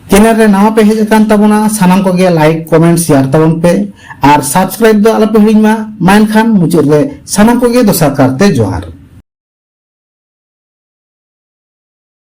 ᱪᱮᱱᱮᱞ ᱨᱮ ᱱᱟᱣᱟ ᱯᱮ ᱦᱮᱡ ᱟᱠᱟᱱ ᱛᱟᱵᱚᱱᱟ, ᱥᱟᱱᱟᱢ ᱠᱚᱜᱮ ᱞᱟᱭᱤᱠ, ᱠᱚᱢᱮᱱᱴ, ᱥᱮᱭᱟᱨ ᱛᱟᱵᱚᱱ ᱯᱮ᱾ ᱟᱨ ᱥᱟᱵᱥᱠᱨᱟᱭᱤᱵ ᱫᱚ ᱟᱞᱚᱯᱮ ᱦᱤᱲᱤᱧ ᱢᱟ᱾ ᱢᱟ ᱮᱱᱠᱷᱟᱱ ᱢᱩᱪᱟᱹᱫ ᱨᱮ ᱥᱟᱱᱟᱢ ᱠᱚᱜᱮ ᱫᱚᱥᱟᱨ ᱠᱟᱨᱛᱮ ᱡᱚᱦᱟᱨ᱾